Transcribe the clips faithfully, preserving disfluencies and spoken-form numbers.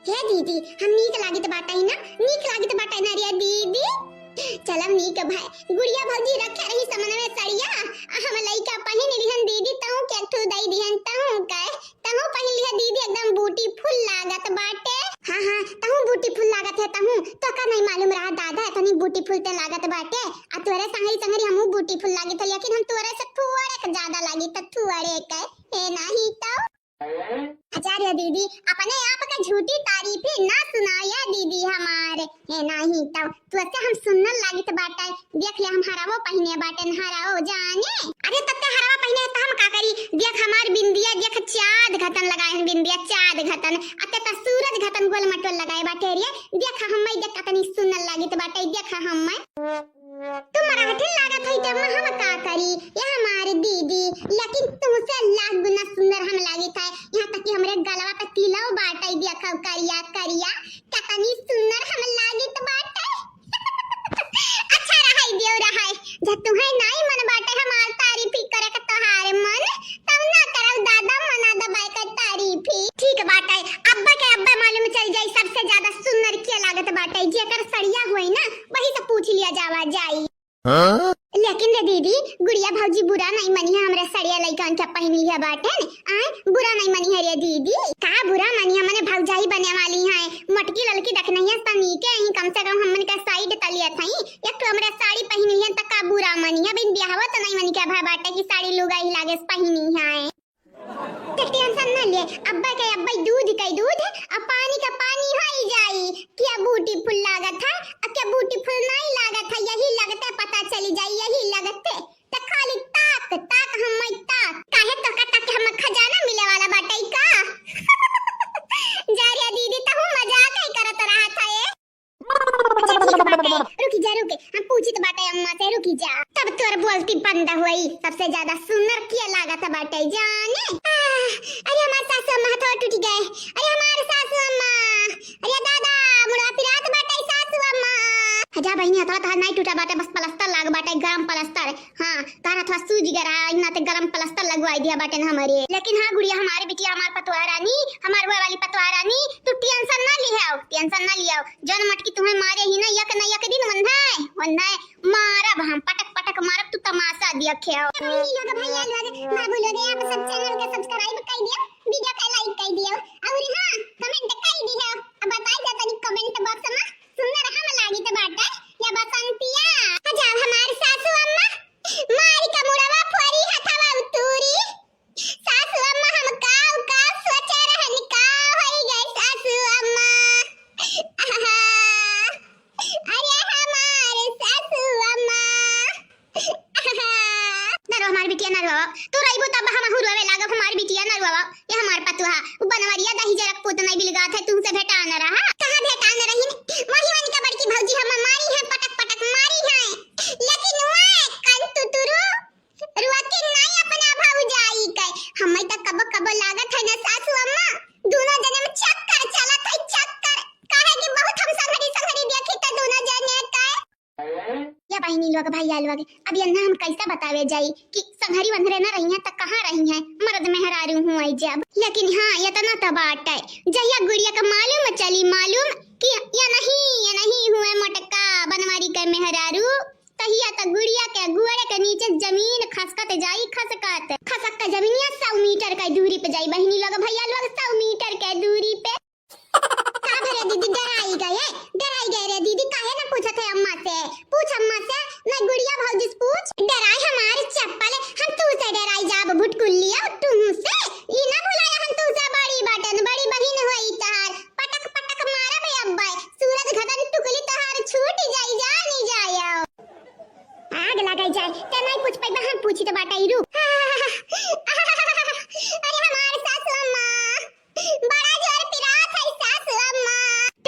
ए दीदी, हम नीक लागित बाटइ ना, नीक लागित बाटइ ना रे दीदी। चलब नीक भाई, गुड़िया भौजी रखे रही समनवे सड़िया, आ हम लइका पहिन लिहन दीदी, तहूँ के ठू दइ दिहन, तहूँ के, तहूँ पहिन लिहा दीदी, एकदम beautiful लागत बाटे। हाँ, हाँ, तहूँ beautiful लागत है, तहूँ। तोका नहीं मालूम रहा दादा, एतनी beautiful ते लागत बाटे। आ तोरे संगरी संगरी हमहूँ beautiful लागित है, लेकिन हम तोरे से थोड़े के ज्यादा लागित है, थोड़े के। ए नाही तो। अच्छा रे दीदी, अपने आप के झूठी तारीफी ना सुनाया दीदी हमारे। ए नाही तो, तोसे हम सुन्नर लागित बाटे। देख ले, हम हरावो पहिने बाटे, हरावो जाने। अरे तत्ते हरावा पहिने त हम का करी? देख हमार बिंदिया, देख चाँद घतन लगाए हैं बिंदिया, चाँद घतन। अत्ते त सूरज घतन गोल मटोल लगाए बाटे रे। देख हम्मे, देख कतनी सुन्नर लागित बाटे, देख हम्मे। तू मराठिन लागत है जब हम का करी, ये हमार दीदी, लेकिन तुमसे लाख गुना सुंदर हम लागित है। यहाँ तक कि हमरे गलवा पे तिलव बाटे, देखो करिया करिया, कतनी सुंदर हम लागित बाटे। अच्छा रहै देव रहै, जब तुहैं नाई मन बाटे हमार तारीफी करे के तोहार मन, तब ना करब दादा मना दबाए के तारीफी। ठीक बाटे, अब्बा के अब्बा मालूम चल जाई सबसे ज्यादा सुंदर के लागत बाटे, जेकर सड़िया होई ना वही से पूछ लिया जावा जाई। हाँ? लेकिन रे दीदी, गुड़िया भौजी बुरा नहीं मनी है, हमरे सड़िया लइकन के पहिन लिया बाटे न। आय, बुरा नहीं मनी है रे दीदी। का बुरा मनी है, मने भौजाई बने वाली है। मोटकी ललकी देख नहीं है, तनी के ही कम से कम हमन के side तलिया थई। एक ठो हमरे साड़ी पहिन लिया त का बुरा मनी है, बिन बियाहवा त नहीं मनी के भा बाटे कि साड़ी लुगाई लागे से पहिनी है। ते tension न ले, अब्बा के अब्बा दूध के दूध, आ पानी का पानी होई जाई। क्या beautiful लागत है, आ क्या beautiful नहीं लागत है, यही लगते पता चली जाई, यही लगते। त खाली ताक, ताक हम्मे ताक। काहे तोका ताक के हम्मे खजाना मिले वाला बाटे का? जा रे दीदी, तहूँ मजाक ही करत रहत है। अच्छा, ठीक बाटे, रुकी जा, रुके, हम पूछित बाटे अम्मा से, रुकी जा। तब तोर बोलती बंद होई, सबसे ज्यादा सुंदर के लागत बाटे जाने। आह, अरे हमार सासू अम्मा, हथवा टूट गए। अरे हमार सासू अम्मा, अरे दादा, मुड़वा पिरात बाटे सासू अम्मा। हजा बहिनी, हथवा तहार नाई टूटा बाटे, बस पलस्तर लाग बाटे, गरम पलस्तर। हाँ, तारा थोड़ा सूज गरा, इन्ना ते गरम पलस्तर लगवाई दिया बाटेन हमरे। लेकिन हाँ गुड़िया, हमारे बिटिया, हमार पतवा रानी, हमार हुआ वाली पतवा रानी, तू tension ना लिहाओ, tension ना लिहाओ। जौन मटकी तुम्हें मारे ही ना, यक ना यक दिन वन्है, वन्है मारब हम, पटक पटक मारब, तू तमाशा देखेओ। ए बहिनी लोग, भैया लोग, बाबू लोग, आप सब channel के subscribe कर दियो, video के like कर दियो, और हाँ, comment कर दियो। अब बताई जा तनी comment box में, सुंदर हम लागित बाटे या बसंतिया? अच्छा, हमार सासू अम्मा, मारी का मुड़वा फोरी, हथवा उतूरी। सासू अम्मा, हम काउ काउ सोचे रहन, का होई गए सासू अम्मा? आहा, अरे हमार सासू अम्मा। आहा। ना रो हमार बिटिया, ना रो। तू रहिबू तब हम हुरवे लागब, हमार बिटिया, ना रो। ये हमार पतुहा, उ बनवरिया दही जरक पूत नहीं बिलगात है, तुमसे भेटा न रहा। कहाँ भेटा न रही? वही वनिका बड़की भौजी हम मारी है, पटक पटक मारी है। लेकिन वह कंतुतुरु रुआ के नाई अपना भौजाई के। हमें त कबो कबो लागत है ना सासू अम्मा, दोनों जने में चक्कर चलत है, चक्कर। काहे कि बहुत हम संघरी संघरी देखी त दोनों जने के। या बहिनी लोग, भैया लोग, अब यन्ना हम कैसे बतावे जाई कि संघरी वंघरे ना रही हैं त कहाँ रही हैं, मर्द मेहरारू हुए जब। लेकिन हाँ, इतना त बात है, जहिया गुड़िया का मालूम चली, मालूम कि या नहीं, या नहीं हुए मोटका बनवारी के मेहरारू, तहिया त गुड़िया के गुअरे के नीचे जमीन खसकत जाई, खसकत, खसक के जमीनिया सौ मीटर के दूरी पे जाई, बहिनी लोग, भैया लोग, सौ मीटर के दूरी पे। का भरे दीदी, डराई गए, डराई गए रे दीदी, काहे ना पूछत है अम्मा से? पूछ अम्मा से, नहीं गुड़िया भौजी से पूछ। डराई हमारे चप्पल, हम तू से डराई जाब भुटकुलिया, तू से? ई ना भुलाया हम तू से बड़ी बाटन, बड़ी बहिन होई तहार। पटक पटक मारब अब्बे, सूरज घदन टुकली तहार छूट जाई, जानी जायो। आग लगाई जाए, ते नहीं पूछ पाइबा, हम पूछी तो बाटा ई रुक। अरे हमार सासू अम्मा, बड़ा जोर पिरात है सासू अम्मा।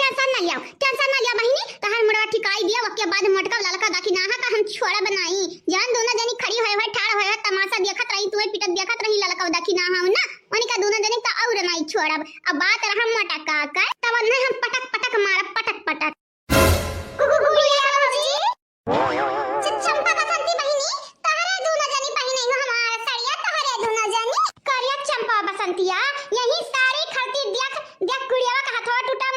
Tension ना लियाओ, tension ना लियाओ बहिनी, तहार मुड़वा ठिकाई दिया, वक्के बाद मोटका ललका दाखी ना हा का हम छोड़ा बनाई। जान दोनों जनी खड़ी होए होए, ठाड़ होए होए, तमाशा देखत रही, तुहे पिटत देखत रही, ललका दाखी ना हा ना, उनका दोनों जनी का और नहीं छोड़ब। अब बात रहा मोटका का, तब नहीं हम पटक पटक मारब, पटक पटक। गुड़िया भौजी। च-, चंपा बसंती बहिनी, तहरे दूनो जनी पहिने हो हमार सड़िया, तहरे दूनो जनी। करिया चंपा बसंतिया, यही साड़ी खलती देख, देख गुड़ियावा का हथवा टूटा,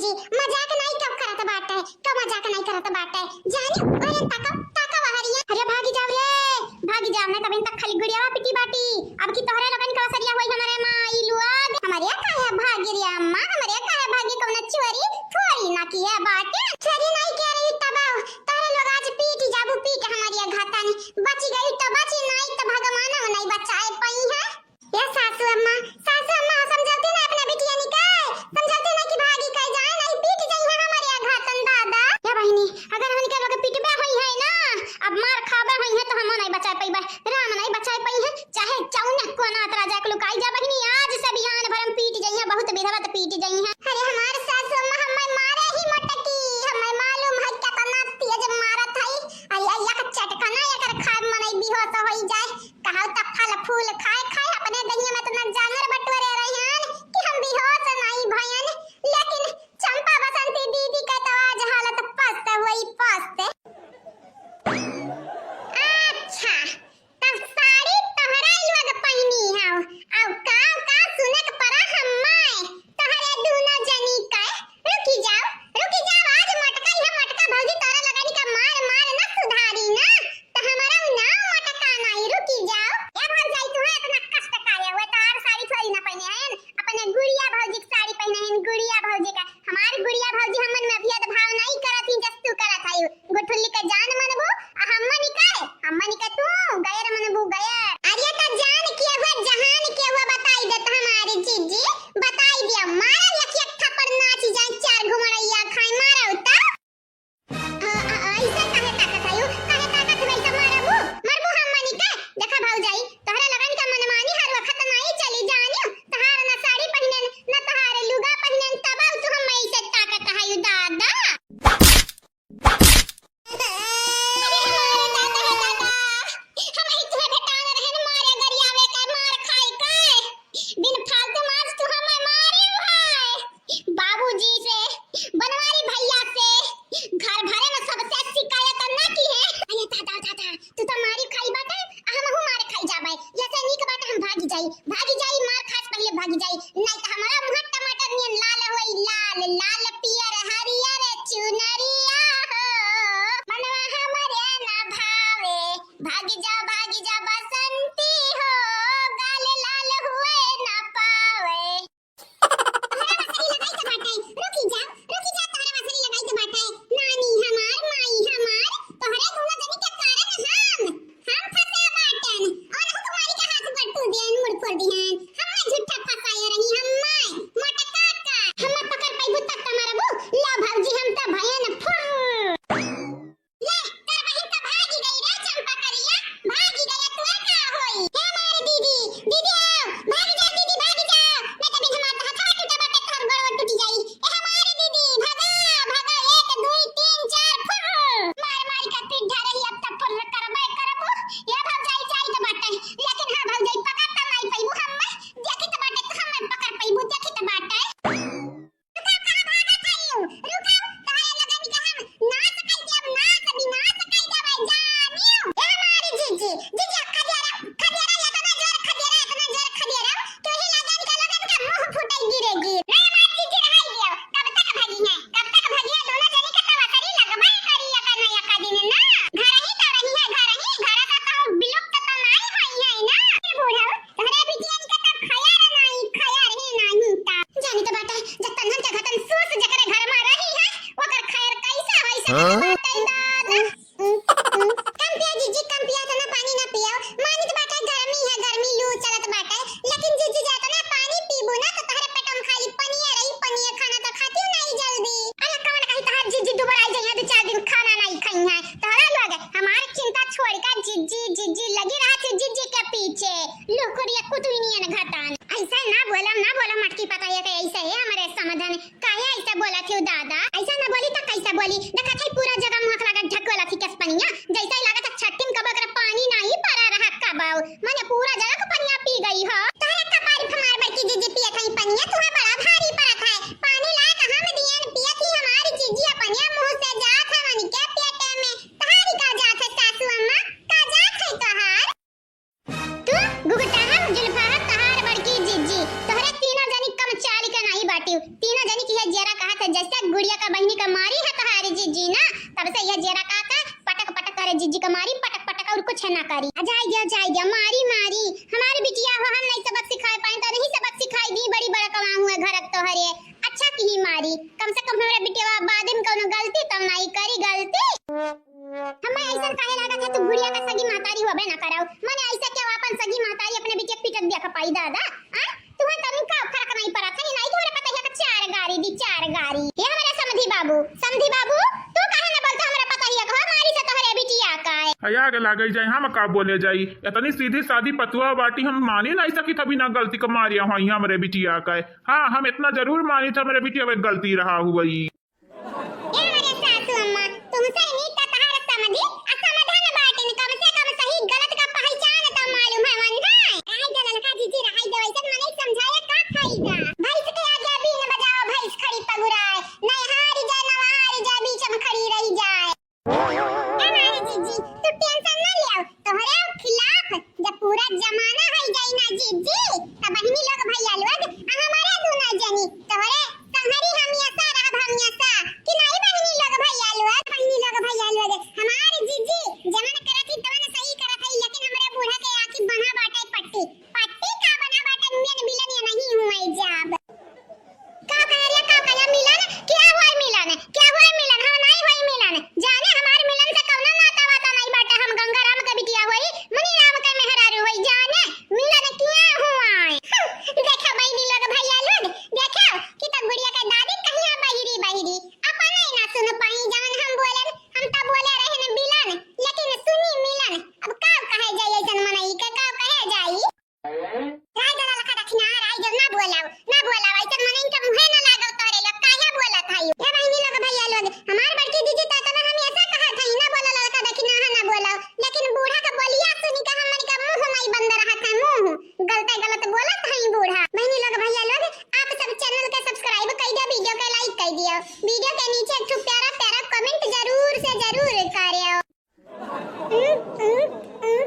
जी, मजाक नाई कब करत बाटे, कब मजाक नाई करत बाटे। जानी, अरे ताका, ताका बहरिया। अरे भागी जाओ रे, भागी जाओ, नहीं तब इन तक खाली गुड़ियावा पिटी बाटी। अब की तोहरे लोगन का असरिया होई हमरे माई लोग। हमरे काहे भागी रे अम्मा, हमरे काहे भागी, कौनो चोरी थोड़ी ना किया बाटे। चोरी नाई किया रही तब तोहरे लोग आज पीट जाबू, पीट हमरे घातन। बची गई तो बची, नाई तो भगवान नाई बचाए पाई है। ए सासू अम्मा, सासू अम्मा, समझौती ना अपने बिटिया निकाय, समझौती ना कि भागी कई जाए, नहीं पीट जाई है हमरे घातन दादा। ए बहिनी, अगर हमनी के लोग पिटबे होई है ना, अब मार खाबे होई है तो हम नहीं बचाए पइबे, राम नहीं बचाए पई है, चाहे चौने कोना अतरा जाए के लुकाई जा बहिनी, आज से बिहान भर हम पीट जाई है, बहुत विधवा तो पीट जाई है। अरे हमार सासू अम्मा, हमें मारे ही मटकी, हमें मालूम है कितना तेज मारत है। अरे अरे, एक चटकना एकर खाए मनई बेहोश होई जाए। कहाउ त फल फूल खाए खाए अपने दहिया में इतना जानवर बटोरे रहियन कि हम बेहोश नाई भयन, लेकिन चंपा बसंती दीदी का तो आज हालत पस्त हुई, पस्त। अच्छा, तब साड़ी तोहरा ही लोग पहिनी हौ, अउ का का सुने के परा हम्मे तोहरे दूनो जनी के। रुकी जाओ, रुकी जाओ, आज मोटका ही है, मोटका भौजी तोहरे लगन का मार मार न सुधारी ना। त हमारा उ नाम मोटका नाई, रुकी जाओ। ए भौजाई, तुहे इतना कष्ट काहे हुए? तोहार साड़ी थोड़ी ना पहिने हैं, अपने गुड़िया भौजी के साड़ी पहिने हैं, गुड़िया भौजी का। हमार गुड़िया भौजी हमन में भेदभाव नाई करत ही, जस तू करत है। गुठुल्ली के जान मनबू, आ हमन का है, हमन का तू गैर मनबू, गैर। अरे त जान के हुए, जहान के हुए बताई देत हमारी जीजी, बताई दिया। मारा एक एक थप्पड़ नाची जाए, चार घुमड़ैया खाए, मारा उता। आ, आ, आ, ऐसे काहे ताकत हयू? काहे ताकत हयू? ऐसे मारबू? मारबू हम मनी के? देखा भौजाई, तोहरा लगन का मनमानी हर वक्त नाई चली जानियो। तोहार न साड़ी पहिनन, न तोहार लुगा पहिनन, तब तू हम ऐसे ताकत हयू दादा। अरे हमारे दादा, दादा, हम ही तुहे भेटान रहन मारे गरियावे का, मार खाए का। बिन फालतू माज तू हमें मारे भाई। बाबूजी से, बनवारी भैया से, घर भरे में सबसे शिकायत ना की है। अरे दादा, दादा, तू तो मारी खाई बाटे, आ हमहू मार खाई जाबे। जैसे नीक बाटे हम भागी जाई, भागी जाई, मार खास पहले भागी जाई, नहीं तो हमारा मुंह टमाटर नियन लाल होई, लाल, लाल पियर हरियर चुनरिया हो। मनवा हमरे ना भावे, भागी जा, भागी जा बसंती हो, गाल लाल हुए ना पावे। तोहरा वसरी लगाई के बाटे, रुकी जा, रुकी जा, तोहरा वसरी लगाई के बाटे। नानी हमार, माई हमार, तोहरे दोनों जनी के कारण हम, हम फंसे बाटन। और हम तुम्हारी के हाथ पर तू देन मुड़ फोड़ दिहन। हम झूठा फंसाए रही, हम मोटका का। हम पकड़ पाइबू तब त मरबू। ला भौजी, हम त भयन फुर। ले, तोर बहिन त भागी गई रे चंपा करिया, भागी गई, तोर का होई? हे मार दीदी, दीदी आओ, भागी जा दीदी, भागी जा, नहीं तो बिन हमार तो हथवा टूटा बाटे, तोर गोड़वा टूटी जाई। ए हमार दीदी, भागा, भागा, एक, दुई, तीन, चार, फुर। मार, मार के पीठ ढारही, अब त फुर करबे करबू। ये भौजाई जाई त बाटे, लेकिन हाँ भौजाई पकड़ त नाई पइबू हम्मे, देखी त बाटे त हम्मे पकड़ पइबू, देखी त बाटे। तू कहाँ भागत हइउ? रुकउ, तोहरे लोगन के हम नाश कइ देब, नाश, विनाश कइ देब, जानिउ। ए हमारी जीजी, जीजी, खदेरा, खदेरा, एतना जोर खदेरा, एतना जोर खदेरा, तोही लोगन के, लोगन के मुंह फूटइ गिरे गिर। रे हमारी जीजी, रहइ दियो, कब तक भगी है, कब तक भगी है? दोनों जनी के तो वसरी लगबइ करी, एका न एका दिन ना। घर ही तो रही है, घर ही, घर से तो विलुप्त तो नाई होई है ना। ए बूढ़ा, तोहरे बिटियन के त खयार नाई, खयार ही नाई त। जानी त बाटे, जतन हम जगतन सूस जकरे घर में रही है, ओकर खैर कैसे होई सकत हाँ? बाटे दादा? कम पिया जीजी, कम पिया, इतना पानी ना पियो। मानित बाटे, गर्मी है, गर्मी लू चलत बाटे, लेकिन जीजी जतना पानी पीबू ना, तो तोहरे पेट में खाली पनिया रही, पनिया, खाना तो खाती नहीं जल्दी। अरे कौन कही तोहर जीजी दुबराई जइहे, दो चार दिन खाना नहीं खाई है। तोहरा लोग हमार चिंता छोड़ के जिज्जी, जिज्जी लगी रहत है जिज्जी के पीछे। लुकुरिया कुतुई नियन घटन। ऐसे ना बोला, ना बोला मटकी पकाइए के ऐसे है हमारे समाधान। काहे ऐसे बोला थी दादा? ऐसे ना बोली तो कैसे बोली? देखा थी पूरा जगह मुहक लागत ढकोला थी कस पनिया। जैसे ही लागत है छट्टी में कबो एकरा पानी नहीं पड़ा रहा कबो। माने पूरा जगह को पनिया पी गई हो। तोहरे कपार फमार बड़की जिज्जी पिए थी पनिया, तुहे बड़ा भारी पड़त है। पानी लाए कहाँ में दियन पिए थी हमारी जिज्जी अपने मुंह से जात है मन के पेटे में। तहारी का जात है सासू अम्मा, का जात है तोहार? तू गुगटा है, जुल्फा है, तहार बड़की जिज्जी, तोहरे तीनों जनी कम चाल के नहीं बाटे। तीनों जनी की यह जियरा कहत है, जैसे गुड़िया का बहिनी का मारी है तोहारी जिज्जी ना, तब से यह जियरा कहत है, पटक पटक करे जिज्जी का मारी, पटक पटक, और कुछ ना करी। आ जाए दिया, जाए दिया, मारी मारी, हमारे बिटिया हो, हम नहीं सबक सिखाए पाए तो नहीं सबक सिखाई दी, बड़ी बड़ा कमा हुआ घर तोहरे। अच्छा की ही मारी, कम से कम हमारे बिटिया बाद में कौनो गलती तो नहीं करी गलती। हमें ऐसा काहे लागत है तू गुड़िया का सगी महतारी होबे ना करौ। मने ऐसा क्यों अपन सगी महतारी अपने बिटिया पीटत देख पाई दादा? आ? तुहन तनिका फर्क नहीं पड़त है, नहीं तोहरे पतहिया का चार गारी दी, चार गारी। हे हमारे समधी बाबू, समधी बाबू, तू काहे ना बोलता हमारे पतहिया का, मारी से तोहरे बिटिया का है। हया के लागे जाए, हम का बोले जाई? इतनी सीधी सादी पतुआ बाटी, हम मानी नहीं सकी था बिना गलती का मारिया हुई हमरे बिटिया का है। हाँ, हम इतना जरूर मानी था हमरे बिटिया में गलती रहा हुई। ए हमारे सासू अम्मा, तुमसे नीक त तहार समधी आ समाधान बाटिन, कम से कम सही गलत का पहचान त मालूम है वन है। रहाई दे ललका जीजी, रहाई दे, वैसे मने समझाए का फायदा? भैंस के आगे बीन बजाओ, भैंस खड़ी पगुराए, नहीं हारी जाए, न हारी जाए, बीच में खड़ी रही जाए। ए हमारे जीजी, तू tension ना लियो, तोहरे खिलाफ जब पूरा जमाना होई जाई ना जीजी, तब बहिनी लोग भैया लोग, आ हमारे दूनो जनी, तोहरे संहरी हमेशा रहब हमेशा, कि नहीं बहिनी लोग भैया लोग, बहिनी लोग भैया लोग, हमारे जीजी, जवन करत ही तवन सही करत है, लेकिन हमरे बूढ़ा के आँखी बना बाटे पट्टी, पट्टी का बना बाटे, मियन बिलन या नहीं हुए जाब। का कहे रे, का कहे मिलन? क्या हुआ मिलन? क्या हुआ मिलन? हम नहीं हुई मिलन। जाने हमार मिलन से कौनो नाता वाता नहीं बाटे। हम गंगाराम के बिटिया हुई, मुनीराम के मेहरारू हुई। जाने मिलन क्या हुआ? देखा बहिनी लोग, भैया लोग, देखा कि तब गुड़िया के दादी कहिया बहिरी बहिरी। अपन नहीं ना सुन पाई जवन हम बोले, हम तब बोले रहे न बिलन, लेकिन सुनी मिलन। अब का कहे जाई ऐसन मनई के, का कहे जाई? राय दला लखा दखिना, राय जब ना बोलाओ, ना बोलाओ, ऐसन मनइन के मुँहे ना लागो तोरे लोग, काहे बोलत हई? ए बहिनी लोग, भैया लोग, हमार बड़की दीदी त एतना हमेशा कहत हई, ना बोला ललका दखिना, हाँ, ना बोलाओ, लेकिन बूढ़ा के बोलिया सुनी के हमन के मुँह नहीं बंद रहत है, मुँह गलते गलत बोलत हई बूढ़ा। बहिनी लोग, भैया लोग, आप सब channel के subscribe कई दियो, video के like कई दियो, video के नीचे एक ठो प्यारा प्यारा comment जरूर से जरूर करियो।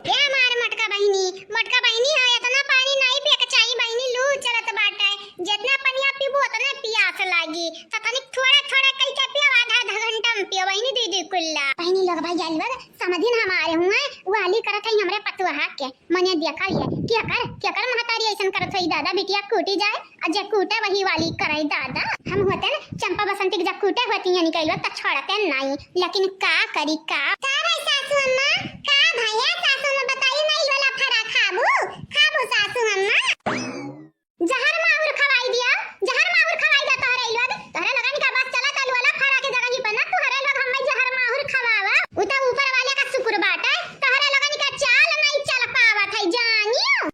ए हमार मोटका बहिनी, मोटका बहिनी हो, इतना पानी नहीं पिए के चाही बहिनी, लू चलत बाटे। जितना पनिया पीबू उतने पियास लागी। त तनिक थोड़ा थोड़ा कई के पियो, आधा आधा घंटा में पियो बहिनी, दीदी कुल्ला। बहिनी लोग, भैया लोग, समधिन हमारे हुए वाली करत है हमरे पतुआ के। मने देखा ये, केकर, केकर महतारी ऐसन करत होई दादा, बिटिया कूटी जाए। आ जे कूटे वही वाली करे दादा। हम होते न चंपा बसंती के जब कूटे होती हैं निकलो त छोड़ते नहीं, लेकिन का करी का। का भाई सासू अम्मा, का भैया सासू अम्मा बताई नहीं वाला फरा खाबू, खाबू सासू अम्मा। जहर माहुर खवाई दिया, जहर माहुर खवाई दिया तोहरे लोग, तोहरे लोगन का बस चला तलू वाला फरा के जगह ही पर ना तोहरे लोग हमें जहर माहुर खवावा। उ त ऊपर वाले का शुक्र बाटे, तोहरे लोगन का चाल नहीं चल पावत है जानियो।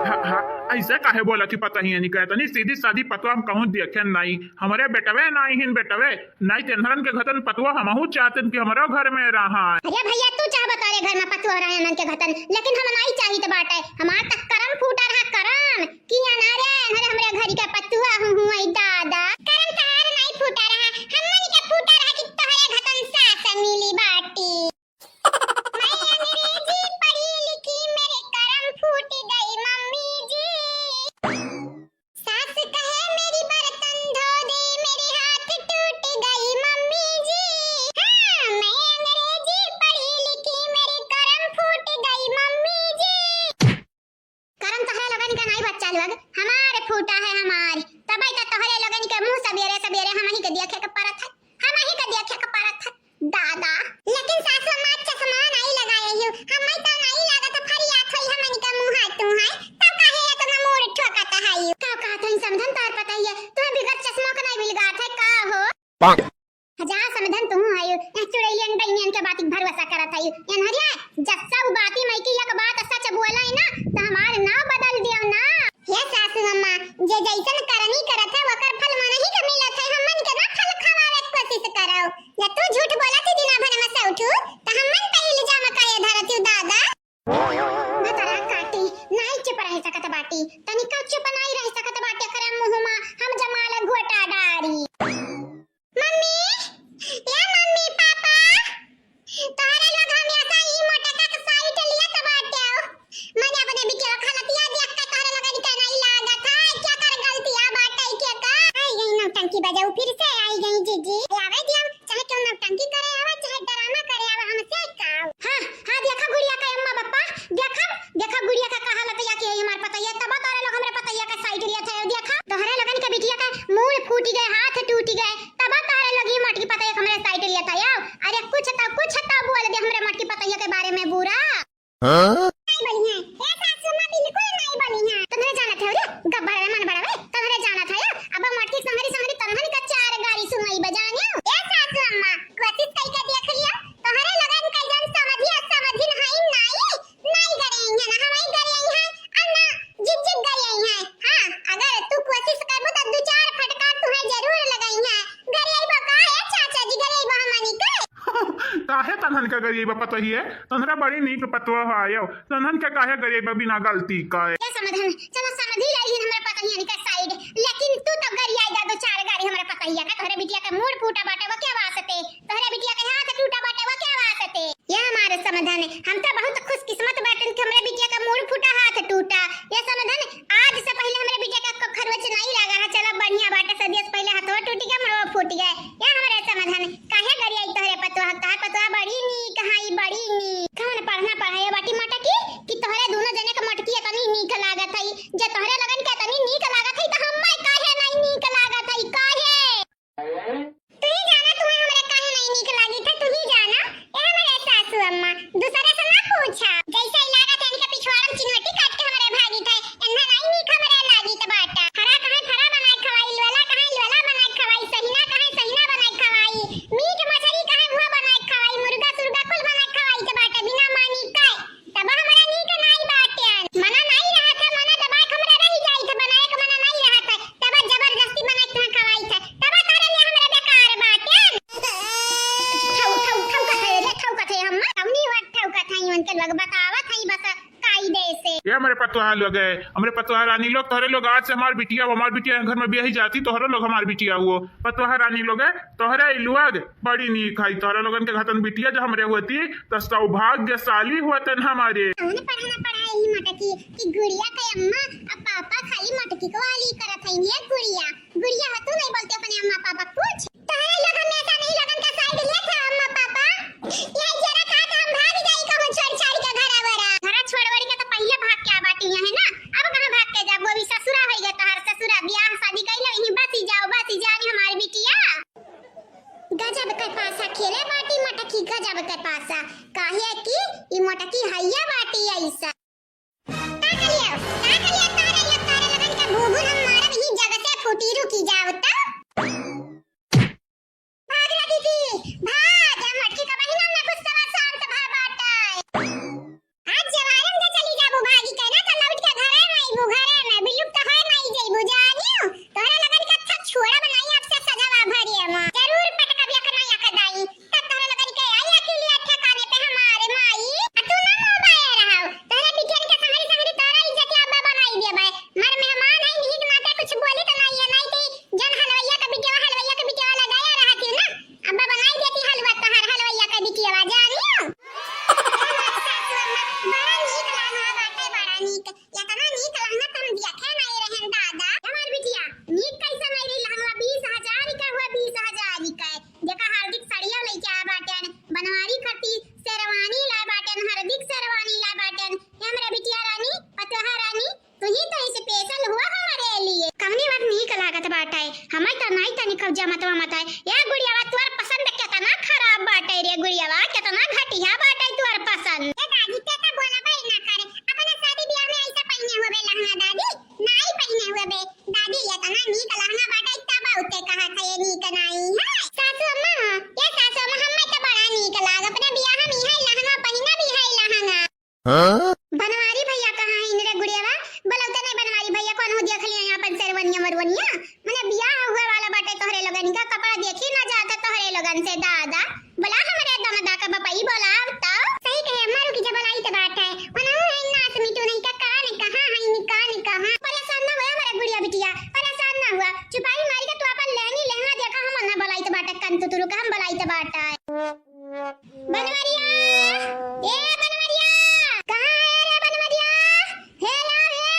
हा, हा, ऐसे काहे बोला थी पता ही नहीं कहता नहीं, सीधी सादी पतवा हम कहूँ देखे नहीं, हमरे बेटवे नहीं हिन बेटवे, नहीं तेनहरन के घतन पतवा हमहू चाहतन कि हमरो घर में रहा। अरे भैया तू चाह बता रे घर में पतवा रहे हमन के घतन, लेकिन हम नहीं चाहित बाटे, हमार तक करम फूटा रहा करम, कि अनारे अनहरे हमरे घर के पतवा हूँ हुआ दादा। करम तहार नहीं फूटा रहा, हमन के फूटा रहा कि तोहरे घतन सास मिली बाटी। मैं अंग्रेजी पढ़ी लिखी, मेरे करम फूट गई मम्मी जी। सास कहे मेरी बर्तन धो दे, मेरे हाथ टूट गई मम्मी जी। हाँ, मैं अंग्रेजी पढ़ी लिखी, मेरी करम फूट गई मम्मी जी। करम तोहरे लोगन का नाई बच्चा लोग, हमार फूटा है हमार। तबे त तोहरे लोगन के मुँह सबेरे सबेरे हमही के देखे के परत है, हमही के देखे के परत है दादा। लेकिन सासू अम्मा चश्मा नाई लगाए हो, हमें तो नाई लागत फरियात होई हमन के मुँह तू है, तब काहे इतना मूड़ ठोकत है? का कहत हई समधन तार पता ही है, तुम्हें बिगर चश्मा के नाई बिलगात है का हो? जा समधन तुहूँ आयो, यह चुड़ैलियन डैनियन के बाती के भरोसा करत हई। अनहरिया, जस्सा उ बाती मई की एक बात सच बोला है ना, त हमार नाव बदल दियो ना। हे सासू अम्मा, जे जैसन करनी करत है, ओकर फल मनही के मिलत है, हमन के ना फल खवावे के कोशिश करो। जब तू झूठ बोलत ही दिना भर में से उठू, त हमन पे इल्जाम काहे धरत हू दादा? भतरा काटी, नाई चुप रह सकत बाटी, तनिका चुप नाई रह सकत बाटी, एकरे मुँह मा हम जमाल घोटा डारी। मम्मी, ए मम्मी, पापा, तोहरे लोग हमेशा ई मोटका के side लियत बाटे। मने अपने बिटिया के हालतिया देख के तोहरे लोगन के नहीं लागत है, केकर गलतिया बाटे, केकर कि बजाऊ फिर से आई गई जीजी। आवे दिया, चाहे क्यों नौटंकी करे आवा, चाहे ड्रामा करे आवा, हमसे का। हाँ, हाँ, देखा गुड़िया का अम्मा पापा, देखा, देखा गुड़िया का कहा लत या कि हमार पतैया, तब तोहरे लोग हमरे पतैया का साइड लिया था, देखा, तोहरे लोगन के बिटिया का मूड़ फूट गए, हाथ टूट गए, तब तोहरे लोग ही मोटकी पतैया का हमरे साइड लिया था, आओ। अरे कुछ तो, कुछ तो बोल दे हमरे मोटकी पतैया के बारे में बुरा। हाँ? नहीं बोली है। ए सासू माँ बिल्कुल नहीं बोली है। तोहरे जानत है रे, गब्बर रे मन बड़ा वे, तोहरे जानत है। अब मोटकी संगरी संगरी तनहन का चार गारी सुनाई बजानियो। ए सासू अम्मा, कोशिश कई के देख लिया। तोहरे लगन कई जन समझी और समझी नहीं, नहीं, नहीं करे हैं ना, हम ही करे हैं, और ना जिग जिग करे हैं। हाँ, अगर तू कोशिश करबू तो दो चार फटकार तुहे जरूर लगाई हैं। गरीब का है चाचा जी, गरीब हमनी के। काहे तनहन के गरीब पतोहिए? तोहरा बड़ी नीक पतोह आयो। तनहन के काहे गरीब बिना गलती का? ए समधन, चलो समधी लाई हमरे पतोहियन के साइड, लेकिन तू तो गरियाई दा दो चार गारी हमरे पतोहिया का, तोहरे बिटिया के मूड़ फूटा बाटे, वो क्या वास्ते? तोहरे बिटिया के हाथ टूटा बाटे, वो क्या वास्ते? ये हमारे समधन, हम तो बहुत खुशकिस्मत बाटन कि हमरे बिटिया के मूड़ फूटा, हाथ टूटा। ये समधन, आज से पहले हमरे बिटिया के क-, खरोच नहीं लगा है। चलो बढ़िया बाटे, सदिया से पहले हथवा टूट गया, मुड़वा फूट गया। ये हमरे समधन, काहे गरियाई तोहरे पतोह? तोहर पतोह बड़ी नीक हई, बड़ी नीक। कौन पढ़ना पढ़ाई बाटी मोटकी कि तोहरे दोनों जने के मोटकी इतनी नीक लागत हई? जे तोहरे लगन के इतनी नीक लागत हई, तो हम्मे काहे नहीं नीक लागत हई? काहे? तू ही जाना, तुम्हें हमरे काहे नहीं नीक लागित है, तू ही जाना। ए हमरे सासू अम्मा, दूसरे से ना पूछा। जैसे ही लागत है इनके पिछवाड़न चिन्हटी काट के हमरे भागित है, इन्हें नहीं नीक हमरे लागित बाटा। फरा कहे फरा बनाए खवाई, लोला कहे लोला बनाए खवाई, सहिना कहे सहिना बनाए खवाई, मीट मछली कहे हुआ बनाए खवाई, मुर्गा सुर्गा कुल बनाए खवाई के बाटा बिना मानी के। तब हमरा नीक नाई बाटे। मना नाई रहत है, मना दबाए के हमरा रही जाइत है, बनाए के मना नाई रहत है, तब जबरदस्ती बनाए के तुहाँ खवाइत है, तब तोहरे लिए हमरा बेकार बाटे। ठौ, ठौ, ठौकत है रे, ठौकत है हम। कौनी बात ठौकत है, उनके लोग बतावत है बस कायदे से। ये हमरे पतोहा लोग है, हमरे पतोहा रानी लोग, तोहरे लोग आज से हमार बिटिया, हमार बिटिया घर में बियाही जाती, तोहरे लोग हमार बिटिया हुओ। पतोहा रानी लोग है, तोहरे लोग बड़ी नीक हई, तोहरा लोगन के घतन बिटिया जो हमरे होती, तो सौभाग्यशाली होतन हमारे। कौन पढ़ना पढ़ाई ही मोटकी कि गुड़िया के अम्मा अब पापा खाली मोटकी को वाली करत हई। ये गुड़िया, गुड़िया हो तू नहीं बोलते अपने अम्मा पापा कुछ? तोहरे लोग हमेशा नहीं लोगन का साइड लेत है अम्मा पापा। ये जरा कहा था हम भाग जाई कहूँ छोड़ छाड़ के घरा वरा। घरा छोड़ वरी के तो पहले भाग के आ बाटी है ना, अब कहाँ भाग के जाबो? अभी ससुरा होई गया तोहर ससुरा, बियाह शादी कइले यहीं बसी जाओ, बसी जानी हमारी बिटिया। गजब के पासा खेले बाटी मटकी, गजब के पासा। काहे कि ई मटकी हइया बाटी ऐसा। का करियो, का करियो, तारे लियो, तारे लगन के भूभुन हम मारब, ही जग से फूटी रुकी जाओ त। भाग रे दीदी, भाग, ए मटकी का बहिन ना गुस्सा शांत भा बाटे। आज जवारम के चली जाबू भागी के ना, तो लौट के घरे में अइबू, घरे में बिलुप्त है नहीं जइबू, जानियो। तोहरे लगन के अच्छा छोड़ा बनाई आपसे सजावा भरिया में। जरूर पटकब एक ना एक दाई। तब तोहरे लगन के आई अकेलिया ठिकाने पे हमारे माई। आ तू ना मुंह बाए रहो। तोहरे बिटियन के संगरी संगरी तोहरा इज्जत अब्बा बनाई देबे। मर मेहमान है, नीक नाते कुछ बोली तो नहीं है, नहीं थी जन हलवैया के बिटिया, हलवैया के बिटिया लगाया रहती ना। अब्बा बनाई देती हलवा तोहर हलवैया के बिटिया, जानियो। बड़ा नीक लागल बाटे, बड़ा नीक। इतना नीक लहंगा तो हम देखे नहीं रहन दादा। हमार बिटिया, नीक कैसे नहीं रही लहंगा? बीस हजार का हुआ, बीस हजार का। देखा हार्दिक साड़िया लेके आया बाटेन, बनवारी खातिर शेरवानी लाए बाटेन, हार्दिक शेरवानी लाए बाटेन। ये हमरा बिटिया रानी, पतोहा रानी, तू ही तो special हुआ हमारे लिए। कवनी बात नीक लागत बाटे? हमें तो नहीं तनी कब जमत वमत है। ए गुड़ियावा, तोर पसंद कितना खराब बाटे रे गुड़ियावा, कितना घटिया बाटे तोर पसंद। ए दादी, ते तो बोलबे ना करे, अपने शादी ब्याह में ऐसा पहने हुए लहंगा दादी, नाई पहने हुए बे। दादी, इतना नीक लहंगा बाटे, तब उते कहा था ये नीक नाई है। सासू अम्मा, ए सासू अम्मा, हमें तो बड़ा नीक लाग, अपने ब्याह में यही लहंगा पहनब, यही लहंगा। हाँ? बनवारी भैया कहाँ है रे गुड़ियावा? बोलौते नहीं बनवारी भैया, कौन हो देख लिया यहाँ अपन शेरवनिया मरवनिया? मने बियाह हुए वाला बाटे तोहरे लोगन का, कपड़ा देखी ना जाता तोहरे लोगन से दादा। बोला हमरे दमदा का बपई, बोला अब तो। सही कहे अम्मा, रुकी जा, बोलाई तो बात है। ओनहु है नास मिटू नहीं का, कान कहाँ है, निकान कहाँ। परेशान ना हुआ हमारा गुड़िया बिटिया, परेशान ना हुआ। चुपाई मारी के तू अपन लेहंगी लेहंगा देखा, हम ना बोलाई तो बाटे, कन तुतुरु का हम बोलाई तो बाटे। बनवरिया, ए बनवरिया, कहाँ है रे बनवरिया? हे ला, हे,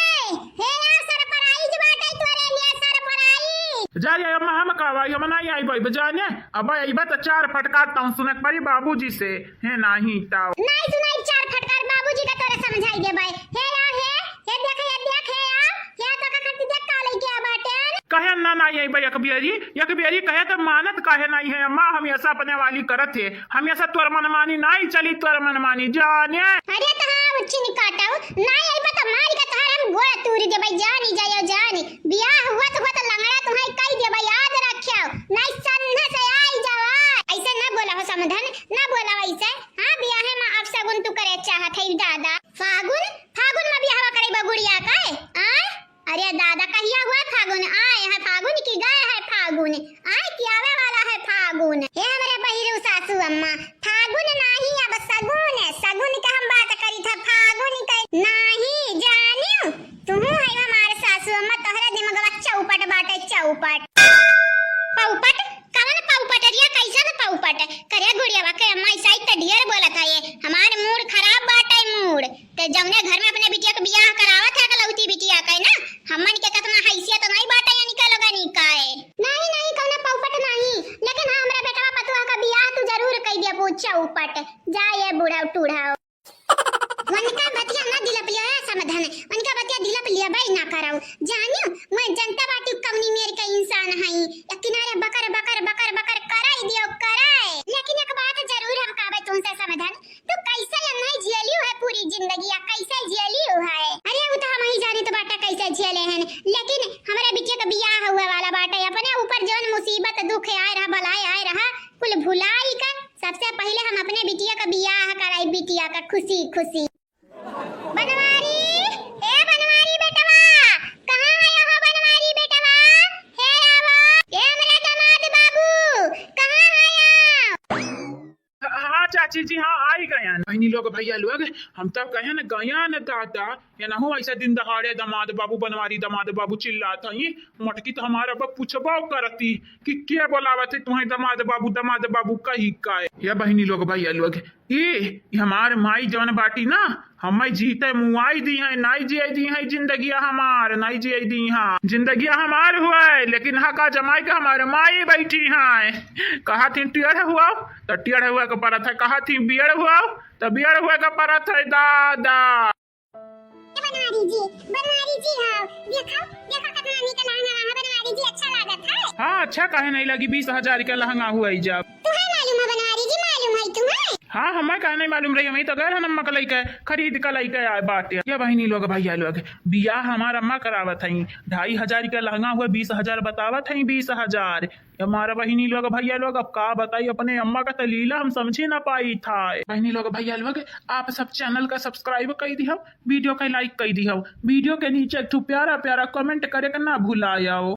हे ला, surprise बाटे तोरे लिए, surprise। जा रे अम्मा, हम का भाई, हम नाहीं आइबे, जाने। अब अइबे त चार फटकार तउ सुनक परी बाबूजी से, हे नाहीं तउ। नाहीं सुनाई चार फटकार, बाबूजी का तोरे समझाई देबे। हे आ, हे, हे देख, हे देख, हे आ, हे तो का करती देख का लइके आ बाटेन। कहे ना, नाहीं आइबे एक बेरी, एक बेरी कहे त मानत काहे नाहीं है अम्मा, हमेसा अपने वाली करत है। हमेसा तोर मनमानी नाहीं चली, तोर मनमानी जाने। अरे त हाँ, उच्ची निकाटउ, नाहीं अइबे त मारी के तोहर हम गोड़ तूरी देबे, जानी जायो जानी। बियाह हुआ त हुआ त लंगड़ा तुहई कई देबे, याद रख्यो, नाहीं सन्ना से आई जावा। अइसे ना बोला हो समधन, ना बोला वइसे। हाँ, बियाहे मा अपसगुन तू करे चाहत है दादा। फागुन, फागुन मा बियाहवा करइबा गुड़िया का, आय? अरे दादा, कहिया हुआ फागुन? आए है फागुन कि गए है फागुन? आए कि आवे वाला है फागुन? हे हमरे बहिरू सासू अम्मा, फागुन नाहीं, अब सगुन, सगुन के हम बात करी था, फागुन के नाहीं जानियो। तुहू है हमार सासू अम्मा, तोहरे दिमगवा चौपट बाटे, चौपट। पौपट? कवन पौपट रे? कइसन पौपट? करे गुड़ियावा के अम्मा, अइसा ही त ढेर बोलत है ये। हमार मूड खराब बाटे, मूड। ते जउने घर में अपने बिटिया के बियाह करावत है, अकलौती बिटिया के ना, हमन के कतना हैसियत नाहीं बाटे यानी के लोगन का है। नाहीं, नाहीं, कौनो पौपट नाहीं, लेकिन हाँ, हमरा बेटवा पतोह का बियाह तू जरूर कई दिया, पूछा उपट, जा ये बूढ़ा टूढ़ा। उनका बतिया ना दिलप लिया है समधन, उनका बतिया दिलप लिया भाई ना कराऊ। जानियो, मैं जनता बाटी कौनी मेर के इंसान हई, एक किनारे बकर, बकर, बकर, बकर कराई दियो, कराए। लेकिन एक बात जरूर हम कहबे तुमसे समधन, तू कैसे यन्ने जियलियो है पूरी जिंदगिया, कैसे जियलियो है? अरे, उ तो हमही जानित बाटे कैसे जियले हन, लेकिन हमरे बिटिया के बियाह हुए वाला बाटे, अपने ऊपर जौन मुसीबत, दुख आए रहा, बलाए आए रहा, कुल भुलाई के सबसे पहिले हम अपने बिटिया के बियाह कराई, बिटिया के खुशी खुशी। बनवारी, ए बनवारी बेटवा, कहाँ है हो बनवारी बेटवा? हे आवा, ए हमरे दामाद बाबू, कहाँ है आप? हाँ चाची जी, हाँ, आई गयन। बहिनी लोग, भैया लोग, हम तब कहेन गयन दादा, ये ना हो ऐसा दिन दहाड़े दामाद बाबू, बनवारी दामाद बाबू चिल्लात हई। मोटकी तो हमारा बा पूछबो करती कि के बोलावत है तुम्हें दामाद बाबू, दामाद बाबू कही का है। ये बहिनी लोग, भैया लोग, ई हमार माई जौन बाटी ना, हमें जीते मुआई दी है, नाई जिए दी है जिंदगिया हमार, नाई जिए दी है। जिंदगिया हमार हुए, लेकिन हका जमाई के हमार माई बैठी है। कहा थी टेढ़ हुआ, तो टेढ़ हुए के परत है, कहा थी बियड़ हुआ, तो बियड़ हुए के परत है दादा। ए बनवारी जी, बनवारी जी, हाँ, देखो, देखो कितना नीक लहंगा है बनवारी जी, अच्छा लागत है। हाँ, अच्छा काहे नहीं लगी, बीस हजार के लहंगा हुआ ही जब। तुम्हें मालूम है बनवारी जी, मालूम है तुम्हें? हाँ, हमें काहे नहीं मालूम रही, हमें तो गैर हम अम्मा के लइके खरीद के लइके आए बाटे। ये बहिनी लोग, भैया लोग, बियाह हमार अम्मा करावत हई, ढाई हजार के लहंगा हुआ, बीस हजार बतावत हई, बीस हजार। हमारा बहिनी लोग, भैया लोग, अब का बताई, अपने अम्मा का तो लीला हम समझी ना पाई था। बहिनी लोग, भैया लोग, आप सब channel का subscribe कई दिहव, video का like कई दिहव, video के नीचे एक ठो प्यारा प्यारा comment करे के ना भुलायव।